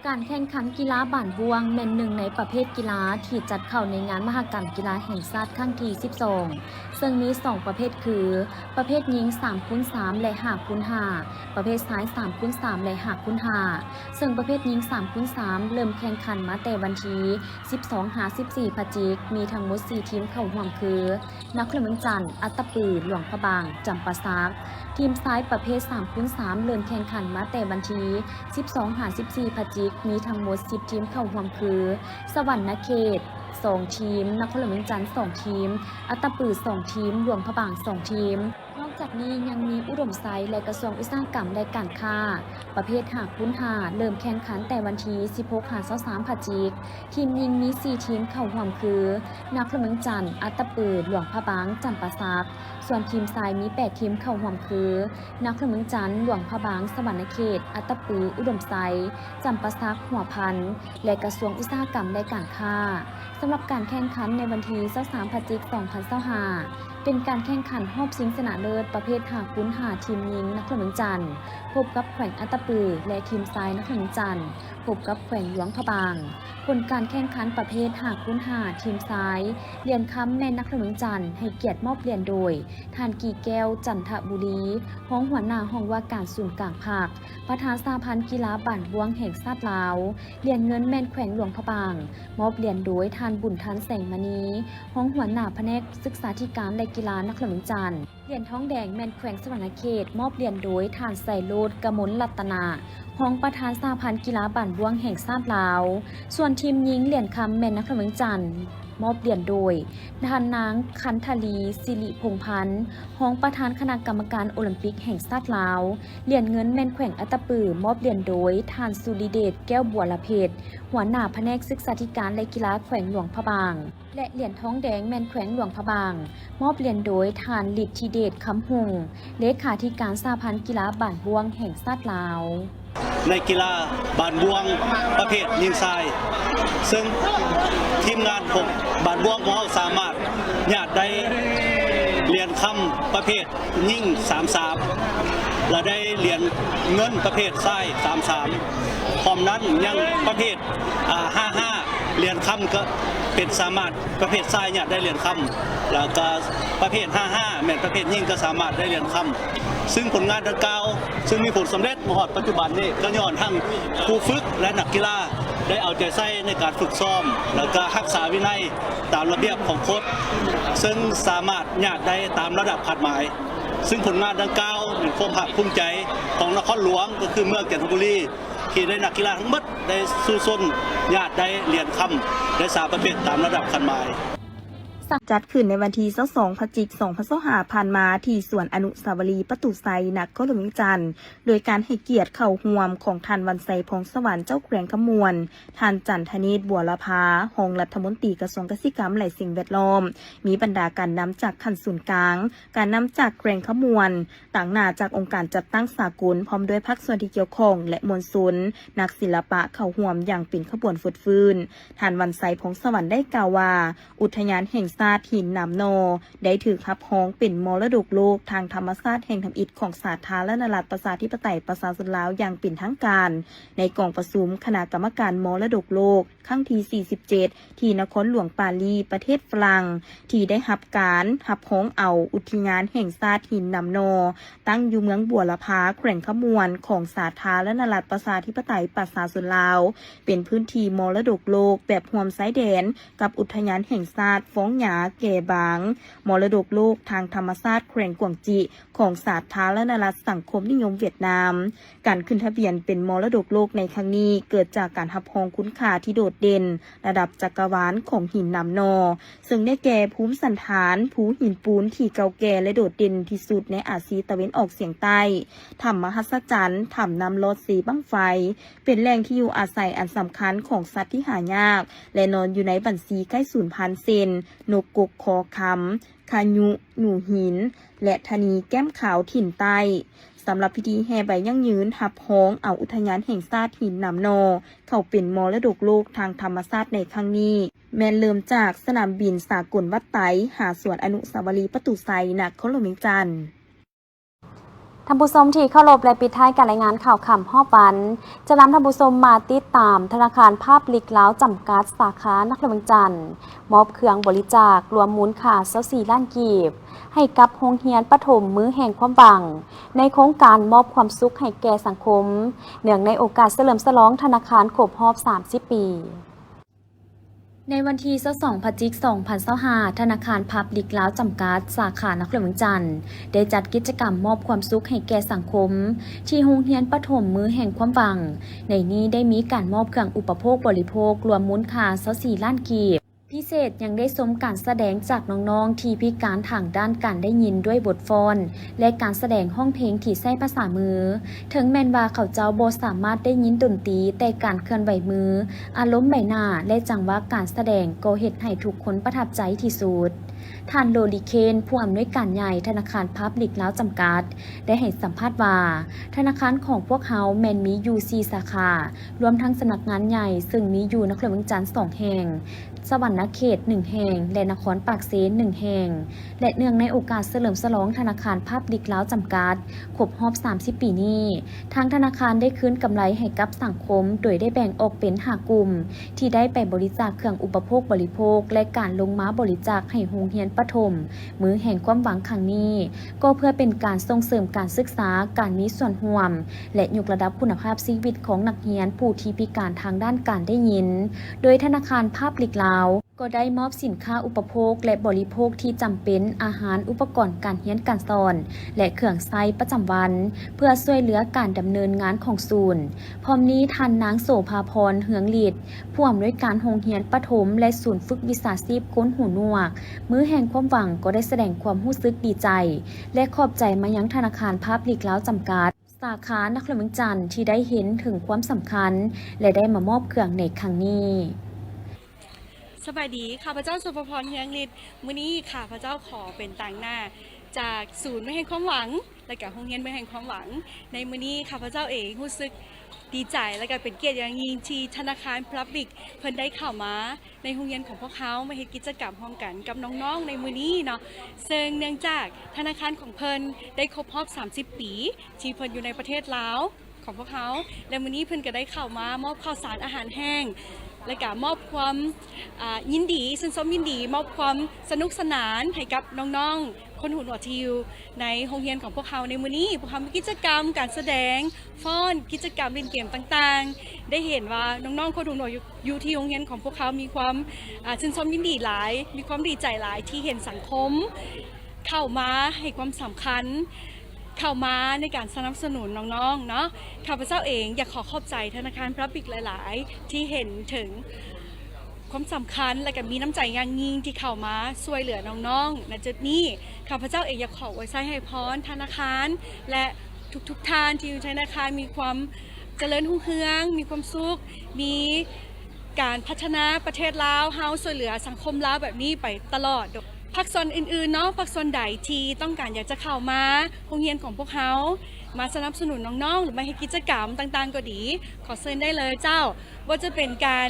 ການແຂ່ງຂັນກິລາບານບ້ວງແມ່ນໜຶ່ງໃນປະເພດກິລາທີ່ຈັດເຂົ້າໃນງານມະຫະກຳກິລາແຫ່ງຊາດຄັ້ງທີສິບສອງ, ເຊິ່ງມີສອງປະເພດຄື ປະເພດຍິງສາມຄູນສາມ ແລະ ຫ້າຄູນຫ້າ, ປະເພດຊາຍສາມຄູນສາມ ແລະ ຫ້າຄູນຫ້າ, ເຊິ່ງປະເພດຍິງສາມຄູນສາມເລີ່ມແຂ່ງຂັນມາແຕ່ວັນທີສິບສອງຫາສິບສີ່ພະຈິກ, ມີທັງໝົດສີ່ທີມເຂົ້າຮ່ວມຄື ນະຄອນຫຼວງວຽງຈັນ, ອັດຕະປື, ຫຼວງພະບາງ, ຈຳປາສັກ. ທີມຊາຍປະເພດສາມຄູນສາມເລີ່ມແຂ່ງຂັນມາແຕ່ວັນທີສິບສອງຫາສິບສີ່ພະຈິກ, ມີທັງໝົດສິບທີມເຂົ້າຮ່ວມຄື ສະຫວັນນະເຂດສອງທີມ, ນະຄອນຫຼວງວຽງຈັນສອງທີມ, ອັດຕະປືສອງທີມ, ຫຼວງພະບາງສອງທີມ. ນອກຈາກນີ້ຍັງມີອຸດົມໄຊ ແລະ ກະຊວງອຸດສາຫະກຳ ແລະ ການຄ້າ. ປະເພດຫ້າຄູນຫ້າເລີ່ມແຂ່ງຂັນແຕ່ວັນທີສິບຫົກຫາຊາວສາມພະຈິກ. ທີມຍິງມີສີ່ທີມເຂົ້າຮ່ວມຄື ນະຄອນຫຼວງວຽງຈັນ, ອັດຕະປື, ຫຼວງພະບາງ, ຈຳປາສັກ. ສ່ວນທີມຊາຍມີແປດທີມເຂົ້າຮ່ວມຄື ນະຄອນຫຼວງວຽງຈັນ, ຫຼວງພະບາງ, ສະຫວັນນະເຂດ, ອັດຕະປື, ອຸດົມໄຊ, ຈຳປາສັກ, ຫົວພັນ ແລະ ກະຊວງອຸດສາຫະກຳ ແລະ ການຄ້າ. ສຳລັບການແຂ່ງຂັນໃນວັນທີຊາວສາມພະຈິກ ສອງພັນຊາວຫ້າ ເປັນການແຂ່ງຂັນຮອບຊິງຊະນະເລີດປະເພດຫ້າຄູນຫ້າ ທີມຍິງນະຄອນຫຼວງວຽງຈັນ ພົບກັບແຂວງອັດຕະປື ແລະ ທີມຊາຍນະຄອນຫຼວງວຽງຈັນ ພົບກັບແຂວງຫຼວງພະບາງ. ຜົນການແຂ່ງຂັນປະເພດຫ້າຄູນຫ້າ ທີມຊາຍ, ຫຼຽນຄຳແມ່ນນະຄອນຫຼວງວຽງຈັນໃຫ້ກຽດມອບຫຼຽນໂດຍ ທ່ານ ກີແກ້ວ ຈັນທະບູລີ, ຮອງຫົວໜ້າຫ້ອງວ່າການສູນກາງພັກ, ປະທານສະຫະພັນກິລາບານບ້ວງແຫ່ງຊາດລາວ. ຫຼຽນເງິນແມ່ນແຂວງຫຼວງພະບາງ, ມອບຫຼຽນໂດຍທ່ານ ບຸນທັນ ແສງມະນີ, ຮອງຫົວໜ້າພະແນກສຶກສາທິການ ແລະ ກິລານະຄອນຫຼວງວຽງຈັນ. ຫຼຽນທອງແດງແມ່ນແຂວງສະຫວັນນະເຂດ ມອບຫຼຽນໂດຍທ່ານ ໄຊໂຣດ ກະມົນລັດຕະນະ ຮອງປະທານສະຫະພັນກິລາບານບ້ວງແຫ່ງຊາດລາວ. ສ່ວນທີມຍິງຫຼຽນຄຳແມ່ນນະຄອນຫຼວງວຽງຈັນ ມອບຫຼຽນໂດຍທ່ານນາງ ຄັນທະລີ ສິລິພົງພັນ ຮອງປະທານຄະນະກຳມະການໂອລິມປິກແຫ່ງຊາດລາວ. ຫຼຽນເງິນແມ່ນແຂວງອັດຕະປື ມອບຫຼຽນໂດຍທ່ານ ສຸລິເດດ ແກ້ວບົວລະເພັດ ຫົວໜ້າພະແນກສຶກສາທິການ ແລະ ກິລາແຂວງຫຼວງພະບາງ. ແລະ ຫຼຽນທອງແດງແມ່ນແຂວງຫຼວງພະບາງ ມອບຫຼຽນໂດຍທ່ານ ລິດທິເດດ ຄຳຮຸ່ງ ເລຂາທິການສະຫະພັນກິລາບານບ້ວງແຫ່ງຊາດລາວ. ໃນກິລາບານບ້ວງປະເພດຍິງຊາຍ ເຊິ່ງທີມງານຂອງບານບ້ວງຂອງເຮົາສາມາດຍາດໄດ້ຫຼຽນຄຳປະເພດຍິງສາມສາມ ແລະ ໄດ້ຫຼຽນເງິນປະເພດຊາຍສາມສາມ ພ້ອມນັ້ນຍັງປະເພດ ອ່າ ຫ້າຫ້າ ຫຼຽນຄຳກໍເປັນສາມາດ ປະເພດຊາຍຍາດໄດ້ຫຼຽນຄຳ ແລ້ວກໍປະເພດຫ້າຫ້າ ແມ່ນປະເພດຍິງກໍສາມາດໄດ້ຫຼຽນຄຳ. ຊຶ່ງຜົນງານດັ່ງກ່າວ ຊຶ່ງມີຜົນສຳເລັດມາຮອດປັດຈຸບັນນີ້ ກໍຍ້ອນທັງຜູ້ຝຶກ ແລະ ນັກກິລາໄດ້ເອົາໃຈໃສ່ໃນການຝຶກຊ້ອມ ແລ້ວກໍຮັກສາວິໄນຕາມລະບຽບຂອງໂຄດ ເຊິ່ງສາມາດຍາດໄດ້ຕາມລະດັບຄາດໝາຍ. ຊຶ່ງຜົນງານດັ່ງກ່າວເປັນຄວາມພາກພູມໃຈຂອງນະຄອນຫຼວງ ກໍຄືເມືອງຈັນທະບູລີ ທີ່ໄດ້ນັກກິລາທັງໝົດໄດ້ສູ້ຊົນຍາດໄດ້ຫຼຽນຄຳ ໄດ້ສາມປະເພດຕາມລະດັບຄາດໝາຍ. ຈັດຂຶ້ນໃນວັນທີຊາວສອງ ພະຈິກ ສອງພັນຊາວຫ້າ ຜ່ານມາ ທີ່ສວນອະນຸສາວະລີປະຕູໄຊ ນະຄອນຫຼວງວຽງຈັນ ໂດຍການໃຫ້ກຽດເຂົ້າຮ່ວມຂອງທ່ານ ວັນໄຊ ພອງສະຫວັນ ເຈົ້າແຂວງຄຳມ່ວນ, ທ່ານ ຈັນທະເນດ ບົວລະພາ ຮອງລັດຖະມົນຕີກະຊວງກະສິກຳ ແລະ ສິ່ງແວດລ້ອມ, ມີບັນດາການນຳຈາກຂັ້ນສູນກາງ, ການນຳຈາກແຂວງຄຳມ່ວນ, ຕາງໜ້າຈາກອົງການຈັດຕັ້ງສາກົນ ພ້ອມດ້ວຍພາກສ່ວນທີ່ກ່ຽວຂ້ອງ ແລະ ມວນຊົນ, ນັກສິລະປະເຂົ້າຮ່ວມຢ່າງເປັນຂະບວນຟົດຟື້ນ. ທ່ານ ວັນໄຊ ພອງສະຫວັນ ໄດ້ກ່າວວ່າ ອຸດທະຍານແຫ່ງຊາດຫີນໜາມໜໍ່ ໄດ້ຖືກຮັບຮອງເປັນມໍລະດົກໂລກທາງທຳມະຊາດແຫ່ງທຳອິດຂອງສາທາລະນະລັດ ປະຊາທິປະໄຕ ປະຊາຊົນລາວ ຢ່າງເປັນທາງການ ໃນກອງປະຊຸມຄະນະກຳມະການມໍລະດົກໂລກ ຄັ້ງທີສີ່ສິບເຈັດ ທີ່ນະຄອນຫຼວງປາຣີ ປະເທດຝຣັ່ງ ທີ່ໄດ້ຮັບການຮັບຮອງເອົາອຸດທະຍານແຫ່ງຊາດຫີນໜາມໜໍ່ ຕັ້ງຢູ່ເມືອງບົວລະພາ ແຂວງຄຳມ່ວນ ຂອງສາທາລະນະລັດ ປະຊາທິປະໄຕ ປະຊາຊົນລາວ ເປັນພື້ນທີ່ມໍລະດົກໂລກແບບຮ່ວມຊາຍແດນກັບອຸດທະຍານແຫ່ງຊາດຟ້ອງຫຍ້າແກ່ບາງ, ມໍລະດົກໂລກທາງທຳມະຊາດແຂວງກວາງຈິ ຂອງສາທາລະນະລັດສັງຄົມນິຍົມຫວຽດນາມ. ການຂຶ້ນທະບຽນເປັນມໍລະດົກໂລກໃນຄັ້ງນີ້ ເກີດຈາກການຮັບຮອງຄຸນຄ່າທີ່ໂດດເດັ່ນລະດັບຈັກກະວານຂອງຫີນໜາມໜໍ່, ເຊິ່ງໄດ້ແກ່ພູມສັນຖານພູຫີນປູນທີ່ເກົ່າແກ່ ແລະ ໂດດເດັ່ນທີ່ສຸດໃນອາຊີຕາເວັນອອກສຽງໃຕ້, ຖ້ຳມະຫັດສະຈັນ, ຖ້ຳນ້ຳລອດເຊບັ້ງໄຟ, ເປັນແຫຼ່ງທີ່ຢູ່ອາໄສອັນສຳຄັນຂອງສັດທີ່ຫາຍາກ ແລະ ນອນຢູ່ໃນບັນຊີໃກ້ສູນພັນ ເຊັ່ນ ນົກກົກຄໍຄຳ, ຂະຍຸ, ໜູຫີນ ແລະ ທະນີແກ້ມຂາວຖິ່ນໃຕ້. ສຳລັບພິທີແຫ່ໃບຢັ້ງຢືນຮັບຮອງເອົາອຸດທະຍານແຫ່ງຊາດຫີນໜາມໜໍ່ ເຂົ້າເປັນມໍລະດົກໂລກທາງທຳມະຊາດໃນຄັ້ງນີ້ ແມ່ນເລີ່ມຈາກສະໜາມບິນສາກົນວັດໄຕ ຫາສວນອະນຸສາວະລີປະຕູໄຊ ນະຄອນຫຼວງວຽງຈັນ. ທ່ານຜູ້ຊົມທີ່ເຄົາລົບ ແລະ ປິດທ້າຍການລາຍງານຂ່າວຄ່ຳຮອບວັນ ຈະນຳທ່ານຜູ້ຊົມມາຕິດຕາມ ທະນາຄານພາບລິກລາວຈຳກັດ ສາຂານະຄອນຫຼວງວຽງຈັນ ມອບເຄື່ອງບໍລິຈາກລວມມູນຄ່າຊາວສີ່ລ້ານກີບ ໃຫ້ກັບໂຮງຮຽນປະຖົມມື້ແຫ່ງຄວາມຫວັງ ໃນໂຄງການມອບຄວາມສຸກໃຫ້ແກ່ສັງຄົມ ເນື່ອງໃນໂອກາດສະເຫຼີມສະຫຼອງທະນາຄານຄົບຮອບສາມສິບປີ. ໃນວັນທີຊາວສອງ ພະຈິກ ສອງພັນຊາວຫ້າ ທະນາຄານພາບລິກລາວຈຳກັດ ສາຂານະຄອນຫຼວງວຽງຈັນ ໄດ້ຈັດກິດຈະກຳມອບຄວາມສຸກໃຫ້ແກ່ສັງຄົມ ທີ່ໂຮງຮຽນປະຖົມມື້ແຫ່ງຄວາມຫວັງ. ໃນນີ້ໄດ້ມີການມອບເຄື່ອງອຸປະໂພກບໍລິໂພກລວມມູນຄ່າຊາວສີ່ລ້ານກີບ. ພິເສດຍັງໄດ້ຊົມການສະແດງຈາກນ້ອງໆທີ່ພິການທາງດ້ານການໄດ້ຍິນດ້ວຍບົດຟ້ອນ ແລະ ການສະແດງຮ້ອງເພງທີ່ໃຊ້ພາສາມື. ເຖິງແມ່ນວ່າເຂົາເຈົ້າບໍ່ສາມາດໄດ້ຍິນດົນຕີ, ແຕ່ການເຄື່ອນໄຫວມື, ອາລົມໃບໜ້າ ແລະ ຈັງຫວະການສະແດງກໍເຮັດໃຫ້ທຸກຄົນປະທັບໃຈທີ່ສຸດ. ທ່ານ ໂລລີ ເຄນ ຜູ້ອຳນວຍການໃຫຍ່ທະນາຄານພາບລິກລາວຈຳກັດ ໄດ້ໃຫ້ສຳພາດວ່າ ທະນາຄານຂອງພວກເຮົາແມ່ນມີຢູ່ສີ່ສາຂາ, ລວມທັງສຳນັກງານໃຫຍ່ ເຊິ່ງມີຢູ່ນະຄອນຫຼວງວຽງຈັນສອງແຫ່ງ, ສະຫວັນນະເຂດໜຶ່ງແຫ່ງ ແລະ ນະຄອນປາກເຊໜຶ່ງແຫ່ງ ແລະ ເນື່ອງໃນໂອກາດສະເຫຼີມສະຫຼອງທະນາຄານພາບລິກລາວຈຳກັດ ຄົບຮອບສາມສິບປີນີ້, ທາງທະນາຄານໄດ້ຄືນກຳໄລໃຫ້ກັບສັງຄົມ ໂດຍໄດ້ແບ່ງອອກເປັນຫ້າກຸ່ມ ທີ່ໄດ້ໄປບໍລິຈາກເຄື່ອງອຸປະໂພກບໍລິໂພກ ແລະ ການລົງມາບໍລິຈາກໃຫ້ໂຮງຮຽນປະຖົມ ມື້ແຫ່ງຄວາມຫວັງຄັ້ງນີ້ ກໍເພື່ອເປັນການສົ່ງເສີມການສຶກສາ, ການມີສ່ວນຮ່ວມ ແລະ ຍົກລະດັບຄຸນນະພາບຊີວິດຂອງນັກຮຽນຜູ້ທີ່ພິການທາງດ້ານການໄດ້ຍິນ, ໂດຍທະນາຄານພາບລິກລາວ ກໍໄດ້ມອບສິນຄ້າອຸປະໂພກ ແລະ ບໍລິໂພກທີ່ຈຳເປັນ, ອາຫານ, ອຸປະກອນການຮຽນການສອນ ແລະ ເຄື່ອງໃຊ້ປະຈຳວັນ ເພື່ອຊ່ວຍເຫຼືອການດຳເນີນງານຂອງສູນ. ພ້ອມນີ້, ທ່ານນາງ ໂສພາພອນ ເຮືອງລິດ ຜູ້ອຳນວຍການໂຮງຮຽນປະຖົມ ແລະ ສູນຝຶກວິຊາຊີບຄົນຫູໜວກ ມືແຫ່ງຄວາມຫວັງ ກໍໄດ້ສະແດງຄວາມຮູ້ສຶກດີໃຈ ແລະ ຂອບໃຈມາຍັງທະນາຄານພາບລິກລາວຈຳກັດ ສາຂານະຄອນຫຼວງວຽງຈັນ ທີ່ໄດ້ເຫັນເຖິງຄວາມສຳຄັນ ແລະ ໄດ້ມາມອບເຄື່ອງໃນຄັ້ງນີ້. ສະບາຍດີ, ຂ້າພະເຈົ້າ ສຸພະພອນ ເຮືອງລິດ. ມື້ນີ້ຂ້າພະເຈົ້າຂໍເປັນຕາງໜ້າຈາກສູນເມືອງແຫ່ງຄວາມຫວັງ ແລະ ກະໂຮງຮຽນເມືອງແຫ່ງຄວາມຫວັງ. ໃນມື້ນີ້ຂ້າພະເຈົ້າເອງຮູ້ສຶກດີໃຈ ແລະ ກະເປັນກຽດຢ່າງຍິ່ງທີ່ທະນາຄານພາບລິກເພິ່ນໄດ້ເຂົ້າມາ ໃນໂຮງຮຽນຂອງພວກເຮົາມາເຮັດກິດຈະກຳຮ່ວມກັນກັບນ້ອງໆໃນມື້ນີ້ເນາະ. ເຊິ່ງເນື່ອງຈາກທະນາຄານຂອງເພິ່ນໄດ້ຄົບຮອບສາມສິບປີ ທີ່ເພິ່ນຢູ່ໃນປະເທດລາວຂອງພວກເຮົາ ແລະ ມື້ນີ້ເພິ່ນກໍໄດ້ເຂົ້າມາມອບເຂົ້າສານອາຫານແຫ້ງ ແລະ ກະມອບຄວາມ ອ່າ ຍິນດີ ຊື່ນຊົມຍິນດີ ມອບຄວາມສະໜຸກສະໜານໃຫ້ກັບນ້ອງໆ ຄົນຫູໜວກທີ່ຢູ່ໃນໂຮງຮຽນຂອງພວກເຮົາໃນມື້ນີ້. ພວກເຮົາມີກິດຈະກຳການສະແດງຟ້ອນ, ກິດຈະກຳຫຼິ້ນເກມຕ່າງໆ. ໄດ້ເຫັນວ່ານ້ອງໆຄົນຫູໜວກຢູ່ ຢູ່ທີ່ໂຮງຮຽນຂອງພວກເຮົາມີຄວາມ ອ່າ ຊື່ນຊົມຍິນດີຫຼາຍ, ມີຄວາມດີໃຈຫຼາຍທີ່ເຫັນສັງຄົມເຂົ້າມາໃຫ້ຄວາມສຳຄັນ, ເຂົ້າມາໃນການສະໜັບສະໜູນນ້ອງໆເນາະ. ຂ້າພະເຈົ້າເອງຢາກຂໍຂອບໃຈທະນາຄານພາບລິກຫຼາຍໆ ທີ່ເຫັນເຖິງ ຄວາມສຳຄັນ ແລະ ກະມີນ້ຳໃຈຢ່າງຍິ່ງທີ່ເຂົ້າມາຊ່ວຍເຫຼືອນ້ອງໆ ໃນຈຸດນີ້. ຂ້າພະເຈົ້າເອງຢາກຂໍອວຍໄຊໃຫ້ພອນທະນາຄານ ແລະ ທຸກໆທ່ານທີ່ຢູ່ໃນທະນາຄານມີຄວາມຈະເລີນຮຸ່ງເຮືອງ, ມີຄວາມສຸກ, ມີການພັດທະນາປະເທດລາວເຮົາ, ຊ່ວຍເຫຼືອສັງຄົມລາວແບບນີ້ໄປຕະຫຼອດ. ພາກສ່ວນອື່ນໆເນາະ, ພາກສ່ວນໃດທີ່ຕ້ອງການຢາກຈະເຂົ້າມາໂຮງຮຽນຂອງພວກເຮົາ ມາສະໜັບສະໜູນນ້ອງໆ ຫຼື ມາເຮັດກິດຈະກຳຕ່າງໆກໍດີ, ຂໍເຊີນໄດ້ເລີຍເຈົ້າ. ບໍ່ວ່າຈະເປັນການ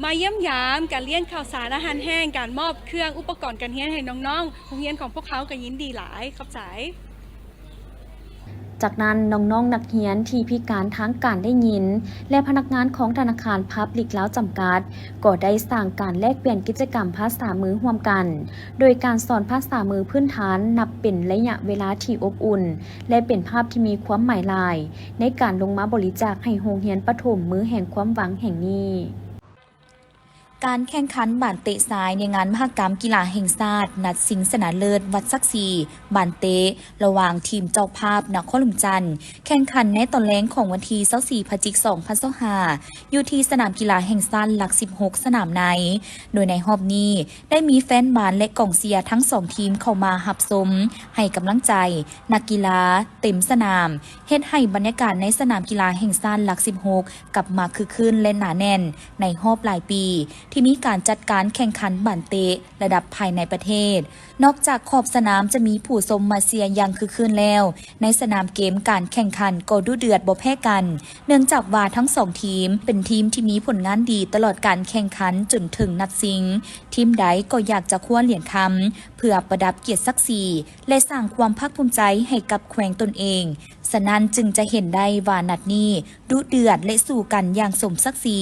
ມາຢ້ຽມຢາມ, ການລ້ຽງເຂົ້າສານອາຫານແຫ້ງ, ການມອບເຄື່ອງອຸປະກອນການຮຽນໃຫ້ນ້ອງໆ, ໂຮງຮຽນຂອງພວກເຮົາກໍຍິນດີຫຼາຍ. ຂອບໃຈ. ຈາກນັ້ນ, ນ້ອງໆນັກຮຽນທີ່ພິການທາງການໄດ້ຍິນ ແລະ ພະນັກງານຂອງທະນາຄານພາບລິກລາວຈຳກັດ ກໍໄດ້ສ້າງການແລກປ່ຽນກິດຈະກຳພາສາມືຮ່ວມກັນ, ໂດຍການສອນພາສາມືພື້ນຖານນັບເປັນໄລຍະເວລາທີ່ອົບອຸ່ນ ແລະ ເປັນພາບທີ່ມີຄວາມໝາຍຫຼາຍ ໃນການລົງມາບໍລິຈາກໃຫ້ໂຮງຮຽນປະຖົມມືແຫ່ງຄວາມຫວັງແຫ່ງນີ້. ການແຂ່ງຂັນບານເຕະຊາຍໃນງານມະຫະກຳກິລາແຫ່ງຊາດ ນັດຊິງຊະນະເລີດວັດສັກສີ ບານເຕະ ລະຫວ່າງທີມເຈົ້າພາບນະຄອນຫຼວງຈັນ ແຂ່ງຂັນໃນຕອນແລງຂອງວັນທີຊາວສີ່ ພະຈິກ ສອງພັນຊາວຫ້າ ຢູ່ທີ່ສະໜາມກິລາແຫ່ງຊາດຫຼັກສິບຫົກ ສະໜາມໃນ, ໂດຍໃນຮອບນີ້ໄດ້ມີແຟນບານ ແລະ ກອງເຊຍທັງສອງທີມເຂົ້າມາຮັບຊົມ, ໃຫ້ກຳລັງໃຈນັກກິລາເຕັມສະໜາມ, ເຮັດໃຫ້ບັນຍາກາດໃນສະໜາມກິລາແຫ່ງຊາດຫຼັກສິບຫົກ ກັບມາຄຶກຄື້ນ ແລະ ໜາແໜ້ນໃນຮອບຫຼາຍປີ ທີ່ມີການຈັດການແຂ່ງຂັນບານເຕະລະດັບພາຍໃນປະເທດ. ນອກຈາກຂອບສະໜາມຈະມີຜູ້ຊົມມາເຊຍຢ່າງຄຶກຄື້ນແລ້ວ, ໃນສະໜາມເກມການແຂ່ງຂັນກໍດຸເດືອດບໍ່ແພ້ກັນ, ເນື່ອງຈາກວ່າທັງສອງທີມເປັນທີມທີ່ມີຜົນງານດີຕະຫຼອດການແຂ່ງຂັນຈົນເຖິງນັດຊິງ. ທີມໃດກໍຢາກຈະຄວ້າຫຼຽນຄຳ ເພື່ອປະດັບກຽດສັກສີ ແລະ ສ້າງຄວາມພາກພູມໃຈໃຫ້ກັບແຂວງຕົນເອງ. ສະນັ້ນຈຶ່ງຈະເຫັນໄດ້ວ່ານັດນີ້ດຸເດືອດ ແລະ ສູ້ກັນຢ່າງສົມສັກສີ.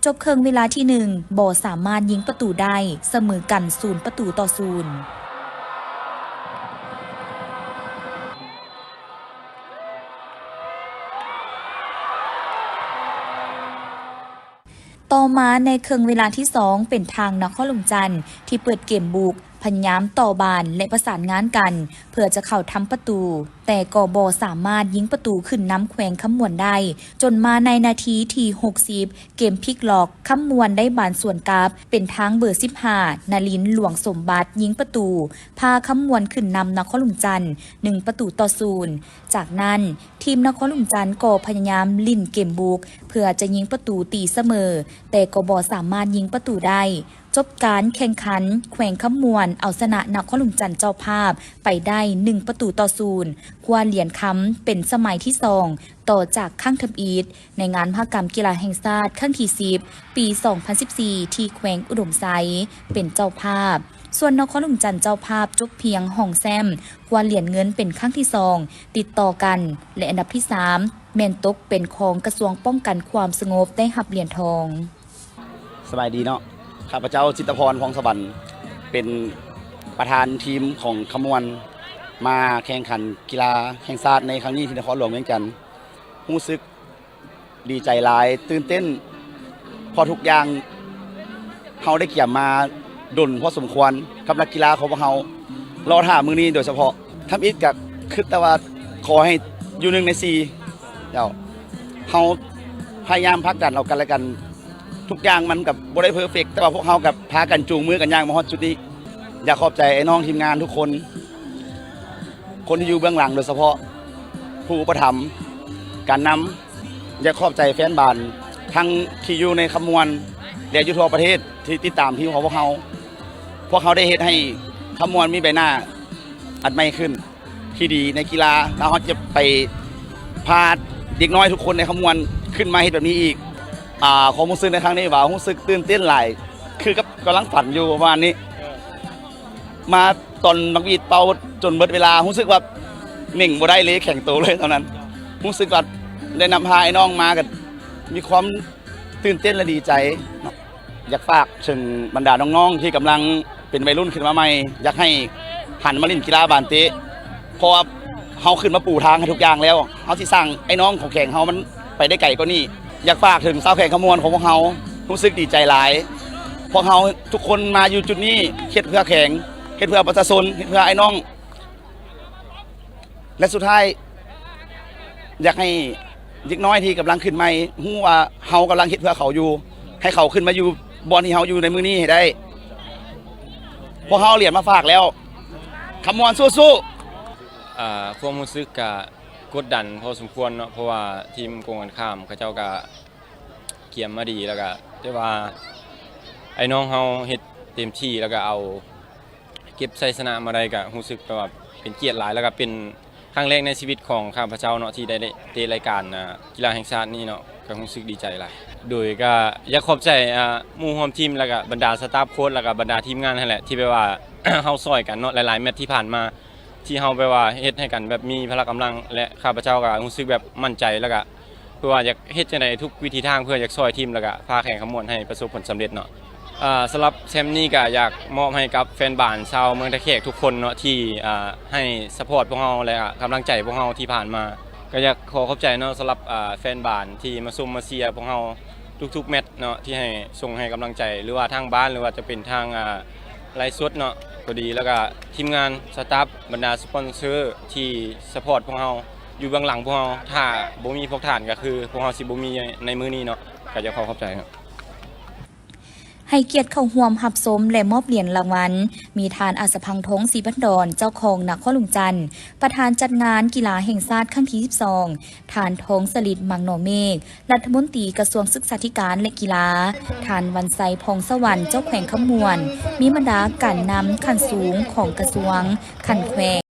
ຈົບເຄິ່ງເວລາທີໜຶ່ງ ບໍ່ສາມາດຍິງປະຕູໄດ້, ສະເໝີກັນສູນປະຕູຕໍ່ສູນ. ຕໍ່ມາໃນເຄິ່ງເວລາທີສອງ ເປັນທາງນະຄອນຫຼວງຈັນທີ່ເປີດເກມບຸກ, ພະຍາຍາມຕໍ່ບານ ແລະ ປະສານງານກັນ ເພື່ອຈະເຂົ້າທຳປະຕູ, ແຕ່ກໍບໍ່ສາມາດຍິງປະຕູຂຶ້ນນຳແຂວງຄຳມ່ວນໄດ້, ຈົນມາໃນນາທີທີຫົກສິບ ເກມພລິກລັອກ, ຄຳມ່ວນໄດ້ບານສວນກັບ, ເປັນທາງເບີສິບຫ້າ ນະລິນ ຫຼວງສົມບັດ ຍິງປະຕູ ພາຄຳມ່ວນຂຶ້ນນຳນະຄອນຫຼວງຈັນ ໜຶ່ງປະຕູຕໍ່ສູນ. ຈາກນັ້ນ, ທີມນະຄອນຫຼວງຈັນກໍພະຍາຍາມຫຼິ້ນເກມບຸກ ເພື່ອຈະຍິງປະຕູຕີສະເໝີ, ແຕ່ກໍບໍ່ສາມາດຍິງປະຕູໄດ້. ຈົບການແຂ່ງຂັນ, ແຂວງຄຳມ່ວນເອົາຊະນະນະຄອນຫຼວງຈັນເຈົ້າພາບໄປໄດ້ ໜຶ່ງປະຕູຕໍ່ສູນ, ຄວ້າຫຼຽນຄຳເປັນສະໄໝທີສອງ ຕໍ່ຈາກຄັ້ງທຳອິດ ໃນງານມະຫະກຳກິລາແຫ່ງຊາດຄັ້ງທີສິບ ປີສອງພັນສິບສີ່ ທີ່ແຂວງອຸດົມໄຊ, ເປັນເຈົ້າພາບ. ສ່ວນນະຄອນຫຼວງຈັນເຈົ້າພາບຈົບພຽງຮອງແຊ້ມ ຄວ້າຫຼຽນເງິນເປັນຄັ້ງທີສອງຕິດຕໍ່ກັນ ແລະ ອັນດັບທີສາມ ແມ່ນຕົກເປັນຂອງກະຊວງປ້ອງກັນຄວາມສະຫງົບໄດ້ຮັບຫຼຽນທອງ. ສະບາຍດີເນາະ, ຂ້າພະເຈົ້າ ຈິດຕະພອນ ພອງສະຫວັນ ເປັນປະທານທີມຂອງຄຳມ່ວນ ມາແຂ່ງຂັນກິລາແຫ່ງຊາດໃນຄັ້ງນີ້ທີ່ນະຄອນຫຼວງວຽງຈັນ. ຮູ້ສຶກດີໃຈຫຼາຍ, ຕື່ນເຕັ້ນ, ເພາະທຸກຢ່າງເຮົາໄດ້ກຽມມາ ດົນພໍສົມຄວນກັບນັກກິລາຂອງພວກເຮົາ ລໍຖ້າມື້ນີ້ໂດຍສະເພາະ. ທຳອິດກໍຄິດແຕ່ວ່າຂໍໃຫ້ຢູ່ໜຶ່ງໃນສີ່ ແລ້ວເຮົາພະຍາຍາມຜັກດັນເອົາກັນແລະກັນ. ທຸກຢ່າງມັນກໍບໍ່ໄດ້ເພີເຟັກ ແຕ່ວ່າພວກເຮົາກໍພາກັນຈູງມືກັນຍ່າງມາຮອດຈຸດນີ້. ຢາກຂອບໃຈໄອ້ນ້ອງທີມງານທຸກຄົນ ຄົນທີ່ຢູ່ເບື້ອງຫຼັງ ໂດຍສະເພາະຜູ້ອຸປະຖຳ ການນຳ. ຢາກຂອບໃຈແຟນບານ ທັງທີ່ຢູ່ໃນຄຳມ່ວນ ແລະ ຢູ່ທົ່ວປະເທດ ທີ່ຕິດຕາມທີມຂອງພວກເຮົາ. ພວກເຮົາໄດ້ເຮັດໃຫ້ຄຳມ່ວນມີໃບໜ້າອັນໃໝ່ຂຶ້ນ ທີ່ດີໃນກິລາ ແລ້ວເຮົາຈະໄປພາເດັກນ້ອຍທຸກຄົນໃນຄຳມ່ວນຂຶ້ນມາເຮັດແບບນີ້ອີກ. ອາ ຄວາມຮູ້ສຶກໃນຄັ້ງນີ້ວ່າ ຮູ້ສຶກຕື່ນເຕັ້ນຫຼາຍ ຄືກັບກຳລັງຝັນຢູ່ປະມານນີ້. ມາຕອນນຳຫວີດເປົ່າຈົນເບິດເວລາ ຮູ້ສຶກວ່າເໜັງບໍ່ໄດ້ເລີຍ ແຂງໂຕເລີຍຕອນນັ້ນ. ຮູ້ສຶກວ່າໄດ້ນຳພາໄອ້ນ້ອງມາ ກໍມີຄວາມຕື່ນເຕັ້ນ ແລະ ດີໃຈເນາະ. ຢາກຝາກເຖິງບັນດານ້ອງໆທີ່ກຳລັງເປັນໄວລຸ້ນຂຶ້ນມາໃໝ່ ຢາກໃຫ້ຫັນມາຫຼິ້ນກິລາບານເຕະ ເພາະວ່າເຮົາຂຶ້ນມາປູທາງໃຫ້ທຸກຢ່າງແລ້ວ ເຮົາຊິສ້າງໄອ້ນ້ອງຂອງແຂວງເຮົາມັນໄປໄດ້ໄກກວ່ານີ້. ຢາກຝາກເຖິງຊາວແຂວງຄຳມ່ວນຂອງພວກເຮົາ ຮູ້ສຶກດີໃຈຫຼາຍ. ພວກເຮົາທຸກຄົນມາຢູ່ຈຸດນີ້ ເຮັດເພື່ອແຂວງ ເຮັດເພື່ອປະຊາຊົນ ເຮັດເພື່ອໄອ້ນ້ອງ ແລະ ສຸດທ້າຍ ຢາກໃຫ້ເດັກນ້ອຍທີ່ກຳລັງຂຶ້ນໃໝ່ ຮູ້ວ່າເຮົາກຳລັງເຮັດເພື່ອເຂົາຢູ່ ໃຫ້ເຂົາຂຶ້ນມາຢູ່ບ່ອນທີ່ເຮົາຢູ່ໃນມື້ນີ້ໃຫ້ໄດ້. ພວກເຮົາເອົາຫຼຽນມາຝາກແລ້ວ. ຄຳມ່ວນສູ້ໆ. ອ່າ ຄວາມຮູ້ສຶກກະກົດດັນພໍສົມຄວນເນາະ ເພາະວ່າທີມກົງກັນຂ້າມເຂົາເຈົ້າກະກຽມມາດີ ແລ້ວກະ ແຕ່ວ່າໄອ້ນ້ອງເຮົາເຮັດເຕັມທີ່ ແລ້ວກະເອົາ ເກັບໄຊຊະນະມາໄດ້ ກະຮູ້ສຶກແບບວ່າເປັນກຽດຫຼາຍ ແລ້ວກະເປັນຄັ້ງແລກໃນຊີວິດຂອງຂ້າພະເຈົ້າເນາະ ທີ່ໄດ້ ໄດ້ເຕະລາຍການ ອ່າ ກິລາແຫ່ງຊາດນີ້ເນາະ ກະຮູ້ສຶກດີໃຈຫຼາຍ. ໂດຍກະຢາກຂອບໃຈ ອ່າ ໝູ່ຮ່ວມທີມ ແລ້ວກະບັນດາສະຕາຟໂຄດ ແລ້ວກະບັນດາທີມງານຫັ້ນແຫຼະ ທີ່ແບບວ່າ ເຮົາຊ່ອຍກັນເນາະ ຫຼາຍໆແມັດທີ່ຜ່ານມາ ທີ່ເຮົາແບບວ່າເຮັດໃຫ້ກັນແບບມີພະລະກຳລັງ ແລະ ຂ້າພະເຈົ້າກະຮູ້ສຶກແບບໝັ້ນໃຈ ແລ້ວກະ ເພື່ອວ່າຢາກເຮັດຈັ່ງໃດທຸກວິທີທາງ ເພື່ອຢາກຊ່ອຍທີມ ແລ້ວກະພາແຂວງຄຳມ່ວນໃຫ້ປະສົບຜົນສຳເລັດເນາະ. ອ່າ ສຳລັບແຊມນີ້ກະຢາກມອບໃຫ້ກັບແຟນບານຊາວເມືອງທ່າແຂກທຸກຄົນເນາະ ທີ່ ອ່າ ໃຫ້ຊັບພອດພວກເຮົາ ແລະ ກຳລັງໃຈພວກເຮົາທີ່ຜ່ານມາ. ກະຢາກຂໍຂອບໃຈເນາະ ສຳລັບ ອ່າ ແຟນບານທີ່ມາຊົມມາເຊຍພວກເຮົາທຸກໆແມັດເນາະ ທີ່ໃຫ້ ສົ່ງໃຫ້ກຳລັງໃຈ ຫຼືວ່າທາງບ້ານ ຫຼືວ່າຈະເປັນທາງ ອ່າ ໄລຟ໌ສົດເນາະກໍດີ ແລ້ວກະທີມງານ ສະຕາຟ ບັນດາສະປອນເຊີທີ່ຊັບພອດພວກເຮົາ ຢູ່ເບື້ອງຫຼັງພວກເຮົາ ຖ້າບໍ່ມີພວກທ່ານກະຄືພວກເຮົາຊິບໍ່ມີໃນມື້ນີ້ເນາະ ກະຢາກຂໍຂອບໃຈເນາະ. ໃຫ້ກຽດເຂົ້າຮ່ວມຮັບຊົມ ແລະ ມອບຫຼຽນລາງວັນ ມີທ່ານ ອາດສະພັງ ທອງສີພັນດອນ ເຈົ້າຄອງນະຄອນຫຼວງຈັນ, ປະທານຈັດງານກິລາແຫ່ງຊາດຄັ້ງທີສິບສອງ, ທ່ານ ທອງສະລິດ ມັງໜໍເມກ ລັດຖະມົນຕີກະຊວງສຶກສາທິການ ແລະ ກິລາ, ທ່ານ ວັນໄຊ ພອງສະຫວັນ ເຈົ້າແຂວງຄຳມ່ວນ, ມີບັນດາການນຳຂັ້ນສູງຂອງກະຊວງ, ຂັ້ນແຂວງ,